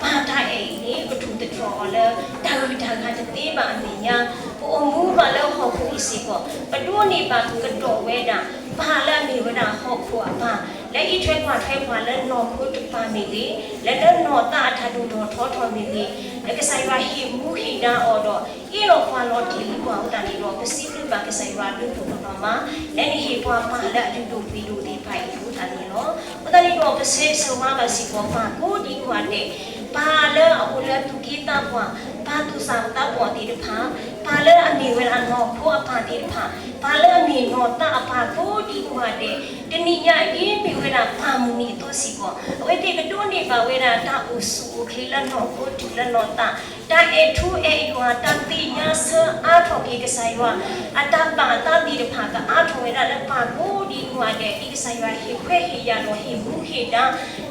ပၢ်တၢ်အဲၣ်အံၤန့ၣ် ကထူၣ်သတြီၤအီၤလၢ တၢ်ဂုၤတၢ်ဂၤတသ့ဘၣ်အမဲာ်ညါ, ပအိၣ်မူဘၣ်လၢဟီၣ်ခိၣ်အံၤစ့ၢ်ကီး, ပဒိးန့ၢ်ဘၣ်ကဒီးဝဲဒၣ် ပၢ်လၢအမ့ၢ်ဝဲဒၣ်ဟီၣ်ခိၣ်အပၢ်, လၢ လၢအံးထွဲကွၢ်ထွဲပှၤလၢနီၢ်ခိတကပၤမ့ၢ်ဂ့ၤ, လၢလၢနီၢ်သးအတၢ်ဒိၣ်ထီၣ်ထီထီၣ်မ့ၢ်ဂ့ၤ, လၢကစၢ်ယွၤဟ့ၣ်မူဟ့ၣ်ဒါအီၤဒီး အ့ၣ်လိာ်ကွၢ်လိာ်တ့ၢ်လံပှၤအဃိသတးန့ၣ်ဒီး ပစံးဘျုးဘၣ်ကစၢ်ယွၤအဘျုးဒိၣ်မးလီၤ. လၢနဟ့ၣ်ပှၤပၢ်လၢအလုၢ်ဒိၣ်ပှ့ၤဒိၣ်သ့ၣ်တဖၣ်အံၤအဃိသတးန့ၣ်လီၤ. အဃိသတးန့ၣ်ဒီး ပဆၢဂ့ၤဆၢဝါဘၣ်စ့ၢ်ကီးပၢ်ကိးဒံနီၢ်ဂၤဒဲး, ပၢ်လၢအအိၣ်လၢသူၣ်က့သးပှၢ်, ပၢ်သူၣ်စၢ်သးဘီၣ်သ့ၣ်တဖၣ်, ပၢ်လၢအမ့ၢ်ဝဲဒၣ်နီၢ်ခိအပၢ်သ့ၣ်တဖၣ်, ပၢ်လၢအမ့ၢ်နီၢ်သးအပၢ်ကိးဒံနီၢ်ဂၤဒဲး, တနံၤညါအံၤဒ်မ့ၢ်ဝဲဒၣ်ပၢ်မုၢ်နံၤအသိးစ့ၢ်ကီး အဝဲသ့ၣ်ကဒိးန့ၢ်ဘၣ်ဝဲဒၣ်တၢ်အိၣ်ဆူၣ်အိၣ်ချ့လၢနီၢ်ခိတုၤလၢနီၢ်သး, တၢ်အဲၣ်ထူအဲၣ်ယွၤ, တၢ်သ့ၣ်ညါဆၢအါထီၣ်က့ၤကစၢ်ယွၤ, အတၢ်ဘၣ်အသးသ့ၣ်တဖၣ် ကအါထီၣ်ဝဲဒၣ်လၢပၢ်ကိးဒံနီၢ်ဂၤဒဲး ဒ်ကစၢ်ယွၤဟ့ၣ်ခွဲးဟ့ၣ်ယာ်ဒီးဟ့ၣ်မူဟ့ၣ်ဒါ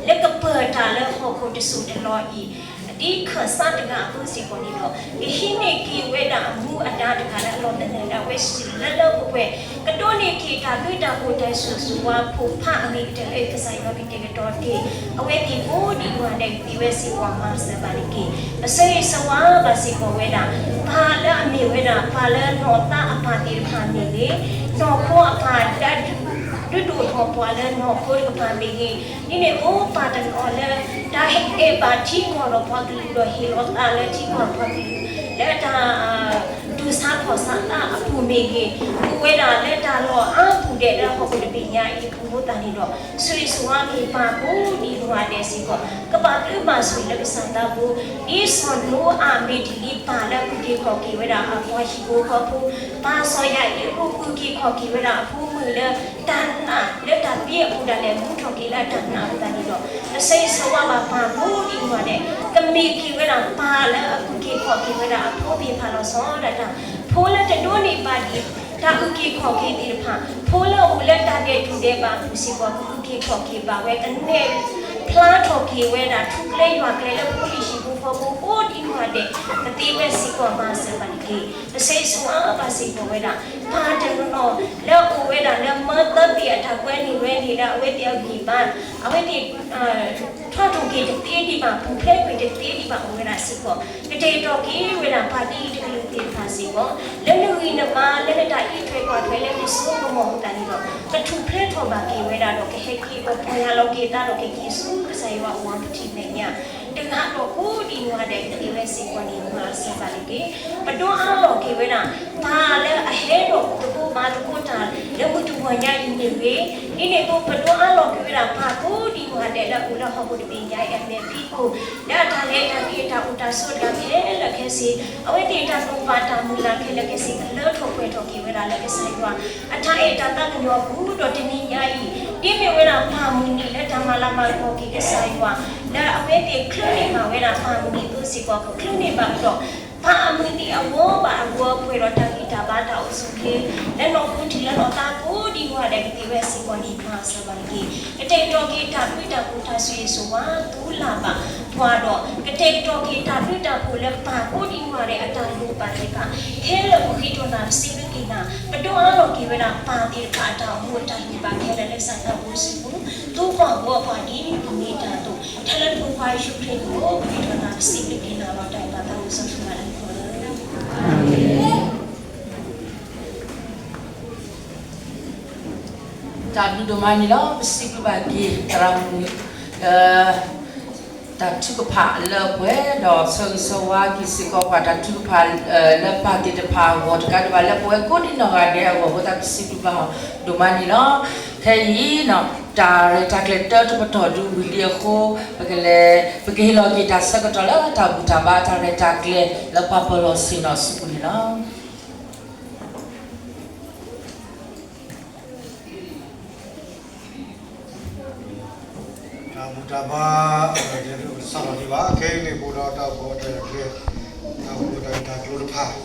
လၢကပၢၤတၢ်လၢဟီၣ်ခိၣ်တစိၢ်တလီၢ်အံၤ, ဒ်ခၢၣ်စးတဂၤအသိးစ့ၢ်ကီးန့ၣ်ဒီး ကဟံးန့ၢ်က့ၤဝဲဒၣ်အမူအဒါတဂၤလၢအလီၤသနၢၣ်ဒၣ်ဝဲစ့ၢ်ကီးလၢလၢပှဲၤပှဲၤ, ကဒိးန့ၢ်က့ၤတၢ်ဘျုးတၢ်ဖှိၣ်တၢ်ဆိၣ်ဂ့ၤဆိၣ်ဝါဖိးဖးအဂ့ၤကတၢၢ်လၢကစၢ်ယွၤကတဲာ်ကတီၤတ့ၢ် အဝဲသ့ၣ်ကိးဒံနီၢ်ဂၤဒဲး ကသ့ဝဲစ့ၢ်ကီးမၤစၢၤဘၣ်န့ၣ်တက့ၢ်. ပဆၢဂ့ၤဆၢဝါဘၣ်စ့ၢ်ကီးဝဲဒၣ် ပၢ်လၢအမ့ၢ်ဝဲဒၣ်ပၢ်လၢနီၢ်သးအပၢ်သ့ၣ်တဖၣ်မ့ၢ်ဂ့ၤ, နီၢ်ခိအပၢ်လၢ ဒုးဒိၣ်ထီၣ်ပှၤလၢနီၢ်ခိတကပၤမ့ၢ်ဂ့ၤ, ဒ်န့ၣ်အဃိပၢ်တနီၤလၢ တၢ်အဲၣ်ဘၣ်ထံကီၢ်ဒီးပှၤကလုာ်ဒီးဟ့ၣ်လီၤသးလၢထံကီၢ်ပှၤကလုာ် လၢတၢ် ဒိၣ်ဆါခီၣ်ဆါသးအပူၤမ့ၢ်ဂ့ၤ, အိၣ်ဝဲဒၣ်လၢတၢ်လီၢ်အါပူၤဒဲးလၢဟီၣ်ခိၣ်တဘ့ၣ်ညါအံၤအပူၤအဃိသတးန့ၣ်ဒီး ဆၢဂ့ၤဆၢဝါက့ၤပၢ်ကိးဒံနီၢ်ဂၤဒဲးစ့ၢ်ကီး ကဘၣ်ဘျုးဘၣ်ဆိၣ်ဂ့ၤလၢကစၢ်သးဘိ, ဒ်စီၤနိအၤမ့ၢ်တ့ၢ်လံပၢ်လၢအုၣ်က့ၤခီၣ်က့ၤဝဲဒၣ်အပှၤဟံၣ်ဖိဃီဖိ, ပၢ်စီၤယၤအံးအူအုၣ်က့ၤခီၣ်က့ၤဝဲဒၣ်အဖိမုၣ်လၢ တၢ်နာ်လၢတၢ်သံအပူၤဒၣ်လဲာ် မူထီၣ်က့ၤလၢတၢ်နာ်အဃိသတးန့ၣ်ဒီး ပဆၢဂ့ၤဆၢဝါဘၣ်ပၢ်ကိးဒံနီၢ်ဂၤဒဲး, ကမ့ၢ်က့ၤဝဲဒၣ်ပၢ်လၢအအုၣ်က့ၤခီၣ်က့ၤဝဲဒၣ်အဖိသ့ၣ်တဖၣ်လီၤဆီဒၣ်တၢ်, ဖိလၢတဒိးန့ၢ်ဘၣ်ဒံး တၢ်အုၣ်က့ၤခီၣ်က့ၤသ့ၣ်တဖၣ်, ဖိလၢအအိၣ်လၢတၢ်ဒဲးတူၢ်ဒဲးဘးအပူၤစ့ၢ်ကီး ကအုၣ်က့ၤခီၣ်က့ၤဘၣ်ဝဲ ကနဲၣ်ဖျါထီၣ်က့ၤဝဲဒၣ် ထူကျဲယွၤကျဲလၢဖိလံၤဟံၣ်ဖိဃီဖိကိးဒံနီၢ်ဂၤဒဲး ကသ့ဝဲစ့ၢ်ကီးမၤစၢၤဘၣ်န့ၣ်တက့ၢ်. ပဆၢဂ့ၤဆၢဝါဘၣ်စ့ၢ်ကီးဝဲဒၣ် ပၢ်တနီၤနီၤ လၢအအိၣ်ဝဲဒၣ်လၢမၢသၢဘ့ၣ်အတၢ်ကွဲန့ၢ်ဝဲန့ၣ်လၢအဝဲသ့ၣ်အဂံၢ်ဘါ, အဝဲသ့ၣ် ထွါထီၣ်က့ၤတသ့ဒံးဘၣ်, ပူၤဖျဲးကွံာ်တသ့ဒံးဘၣ်အိၣ်ဝဲဒၣ်စ့ၢ်ကီး, ကတဲာ်ကတီၤက့ၤဝဲဒၣ်ပၢ်ဒ်အံၤတကလုာ်သ့ၣ်တဖၣ်စ့ၢ်ကီး, လၢနဂံၢ်နဘါ လၢနတၢ်အံးထွဲကွၢ်ထွဲလၢနစိကမီၤအဃိသတးန့ၣ်ဒီး ကထူၣ်ဖျဲးထီၣ်ဘၣ်က့ၤဝဲဒၣ်ဒီး ကဟဲက့ၤဒီးပီၢ်ယၢ်လီၤက့ၤသးဒီးကက့ၤဆူကစၢ်ယွၤအအိၣ်အပထံၣ်မဲာ်ညါ တဂၤဒီးကိးဒံနီၢ်ဂၤဒဲး ကသ့ဝဲစ့ၢ်ကီးန့ၣ် မၤစၢၤဘၣ်န့ၣ်တက့ၢ်. ပဒိးအါလီၤက့ၤဝဲဒၣ် ပၢ်လၢအဟဲဒီးသကိးဘါသကိးတၢ် လၢမုၢ်တဂီၤညါအံၤမ့ၢ်ဂ့ၤ, ဒ်န့ၣ်အသိး ပဒိးအါလီၤက့ၤဝဲဒၣ်ပၢ်ကိးဒံနီၢ်ဂၤဒဲးလၢအအိၣ်လၢဟီၣ်ခိၣ်တဘ့ၣ်ညါအံၤအမဲာ်ဖံးခိၣ်, လၢအတၢ်လဲၤတၢ်က့ၤတၢ်အိၣ်တၢ်ဆိးတၢ်ခဲလၢာ်ခဲဆ့, အဝဲသ့ၣ်တၢ်တိာ်ပာ်တၢ်မုၢ်လၢ်ခဲလၢာ်ခဲဆ့ ကလၢထီၣ်ပှဲၤထီၣ်က့ၤဝဲဒၣ်လၢကစၢ်ယွၤ အတၢ်အဲၣ်တၢ်သးကညီၤအပူၤဒီးတနံၤညါအံၤ ဒ်မ့ၢ်ဝဲဒၣ်ပၢ်မုၢ်နံၤလၢတၢ်မၤလၤမၤကပီၤက့ၤကစၢ်ယွၤ လၢအဝဲသ့ၣ်ချုးန့ၢ်ဘၣ်ဝဲဒၣ်ပၢ်မုၢ်နံၤအသိးစ့ၢ်ကီး ကချုးန့ၢ်ဘၣ်ဒီး ပၢ်အမုၢ်နံၤအဂီၢ်ဘၣ်အဂီၢ် ပှဲၤဒီးတၢ်ဂံၢ်တၢ်ဘါတၢ်အိၣ်ဆူၣ်အိၣ်ချ့ လၢနီၢ်ခိထံးလၢနီၢ်သးကိးဒံနီၢ်ဂၤဒဲး ကသ့ဝဲစ့ၢ်ကီးန့ၣ် မၤစၢၤဘၣ်တက့ၢ်. ကတဲာ်ကတီၤက့ၤတၢ်ဘျုးတၢ်ဖှိၣ်တၢ်ဆိၣ်ဂ့ၤဆိၣ်ဝါ သူလၢ်ဘၣ်ပှၤဒီး ကတဲာ်ကတီၤက့ၤတၢ်ဘျုးတၢ်ဖှိၣ်လၢပၢ်ကိးဒံနီၢ်ဂၤဒဲးအတၢ်လိၣ်ဘၣ်သ့ၣ်တဖၣ် ခဲလၢာ်ပဃ့ထီၣ်နၤ ပစံးဘျုးက့ၤနၤ, ပဒိးအါလီၤက့ၤဝဲဒၣ်ပၢ်သ့ၣ်တဖၣ်အတၢ်အိၣ်မူအတၢ်လိၣ်ဘၣ်ခဲလၢာ်လၢကစၢ်သးဘိအစုပူၤ, သူပှၢ်ဘိပှၢ်ဒ်န့ၣ်ပမ့ၢ်တၢ်အသိး တၢ်လၢပဖိခွါယ့ၣ်ၡူးခရံာ်အမံၤ ပဃ့ထီၣ်နၤ ပစံးဘျုးက့ၤနၤလီၤ. တၢ်အဲၣ်ပၢ်သးအိၣ်စီဆှံမၤလၢပှဲၤ တၢ်ဘျုးဒိၣ်မးန့ၣ်လီၤ. ပစံးဘျုးဘၣ်က့ၤသရၣ်မုၣ် လၢ တၢ်ထုကဖၣ်လၢပှဲၤဒီးဆၢဂ့ၤဆၢဝါက့ၤစ့ၢ်ကီးပှၤ တၢ်ထုကဖၣ်လၢပၢ်သ့ၣ်တဖၣ်အဂီၢ်တကးဒံးဘၣ် လၢပဝဲကိးဒံနီၢ်ဂၤဒဲးအဂီၢ်အဃိ တၢ်ပစံးဘျုးဘၣ်အီၤဒိၣ်မးန့ၣ်လီၤ. ခဲအံၤ တၢ်ရဲၣ်တၢ်ကျဲၤတၢတပတီၢ်ဒုးဝံၤလံအဃိ ပကလဲၤ ပကဟ့ၣ်လီၤက့ၤတၢ်ဆၢကတီၢ်လၢတၢ်ဘူၣ်တၢ်ဘါတၢ်ရဲၣ်တၢ်ကျဲၤလၢပှၤပၢၤလီၢ်ဆ့ၣ်နီၤအစုပူၤန့ၣ်လီၤ. တၢ်ဘူၣ်တၢ်ဘါ တစးထီၣ်ဒံးဘၣ်. ခဲအံၤန့ၣ် ပအိၣ်ဒီးတၢ်အိၣ်ဖှိၣ်တၢ်ရဲၣ်တၢ်ကျဲၤ တၢ်အိၣ်ဖှိၣ်တၢ်ဂ့ၢ်တၢ်ကျိၤတဖၣ်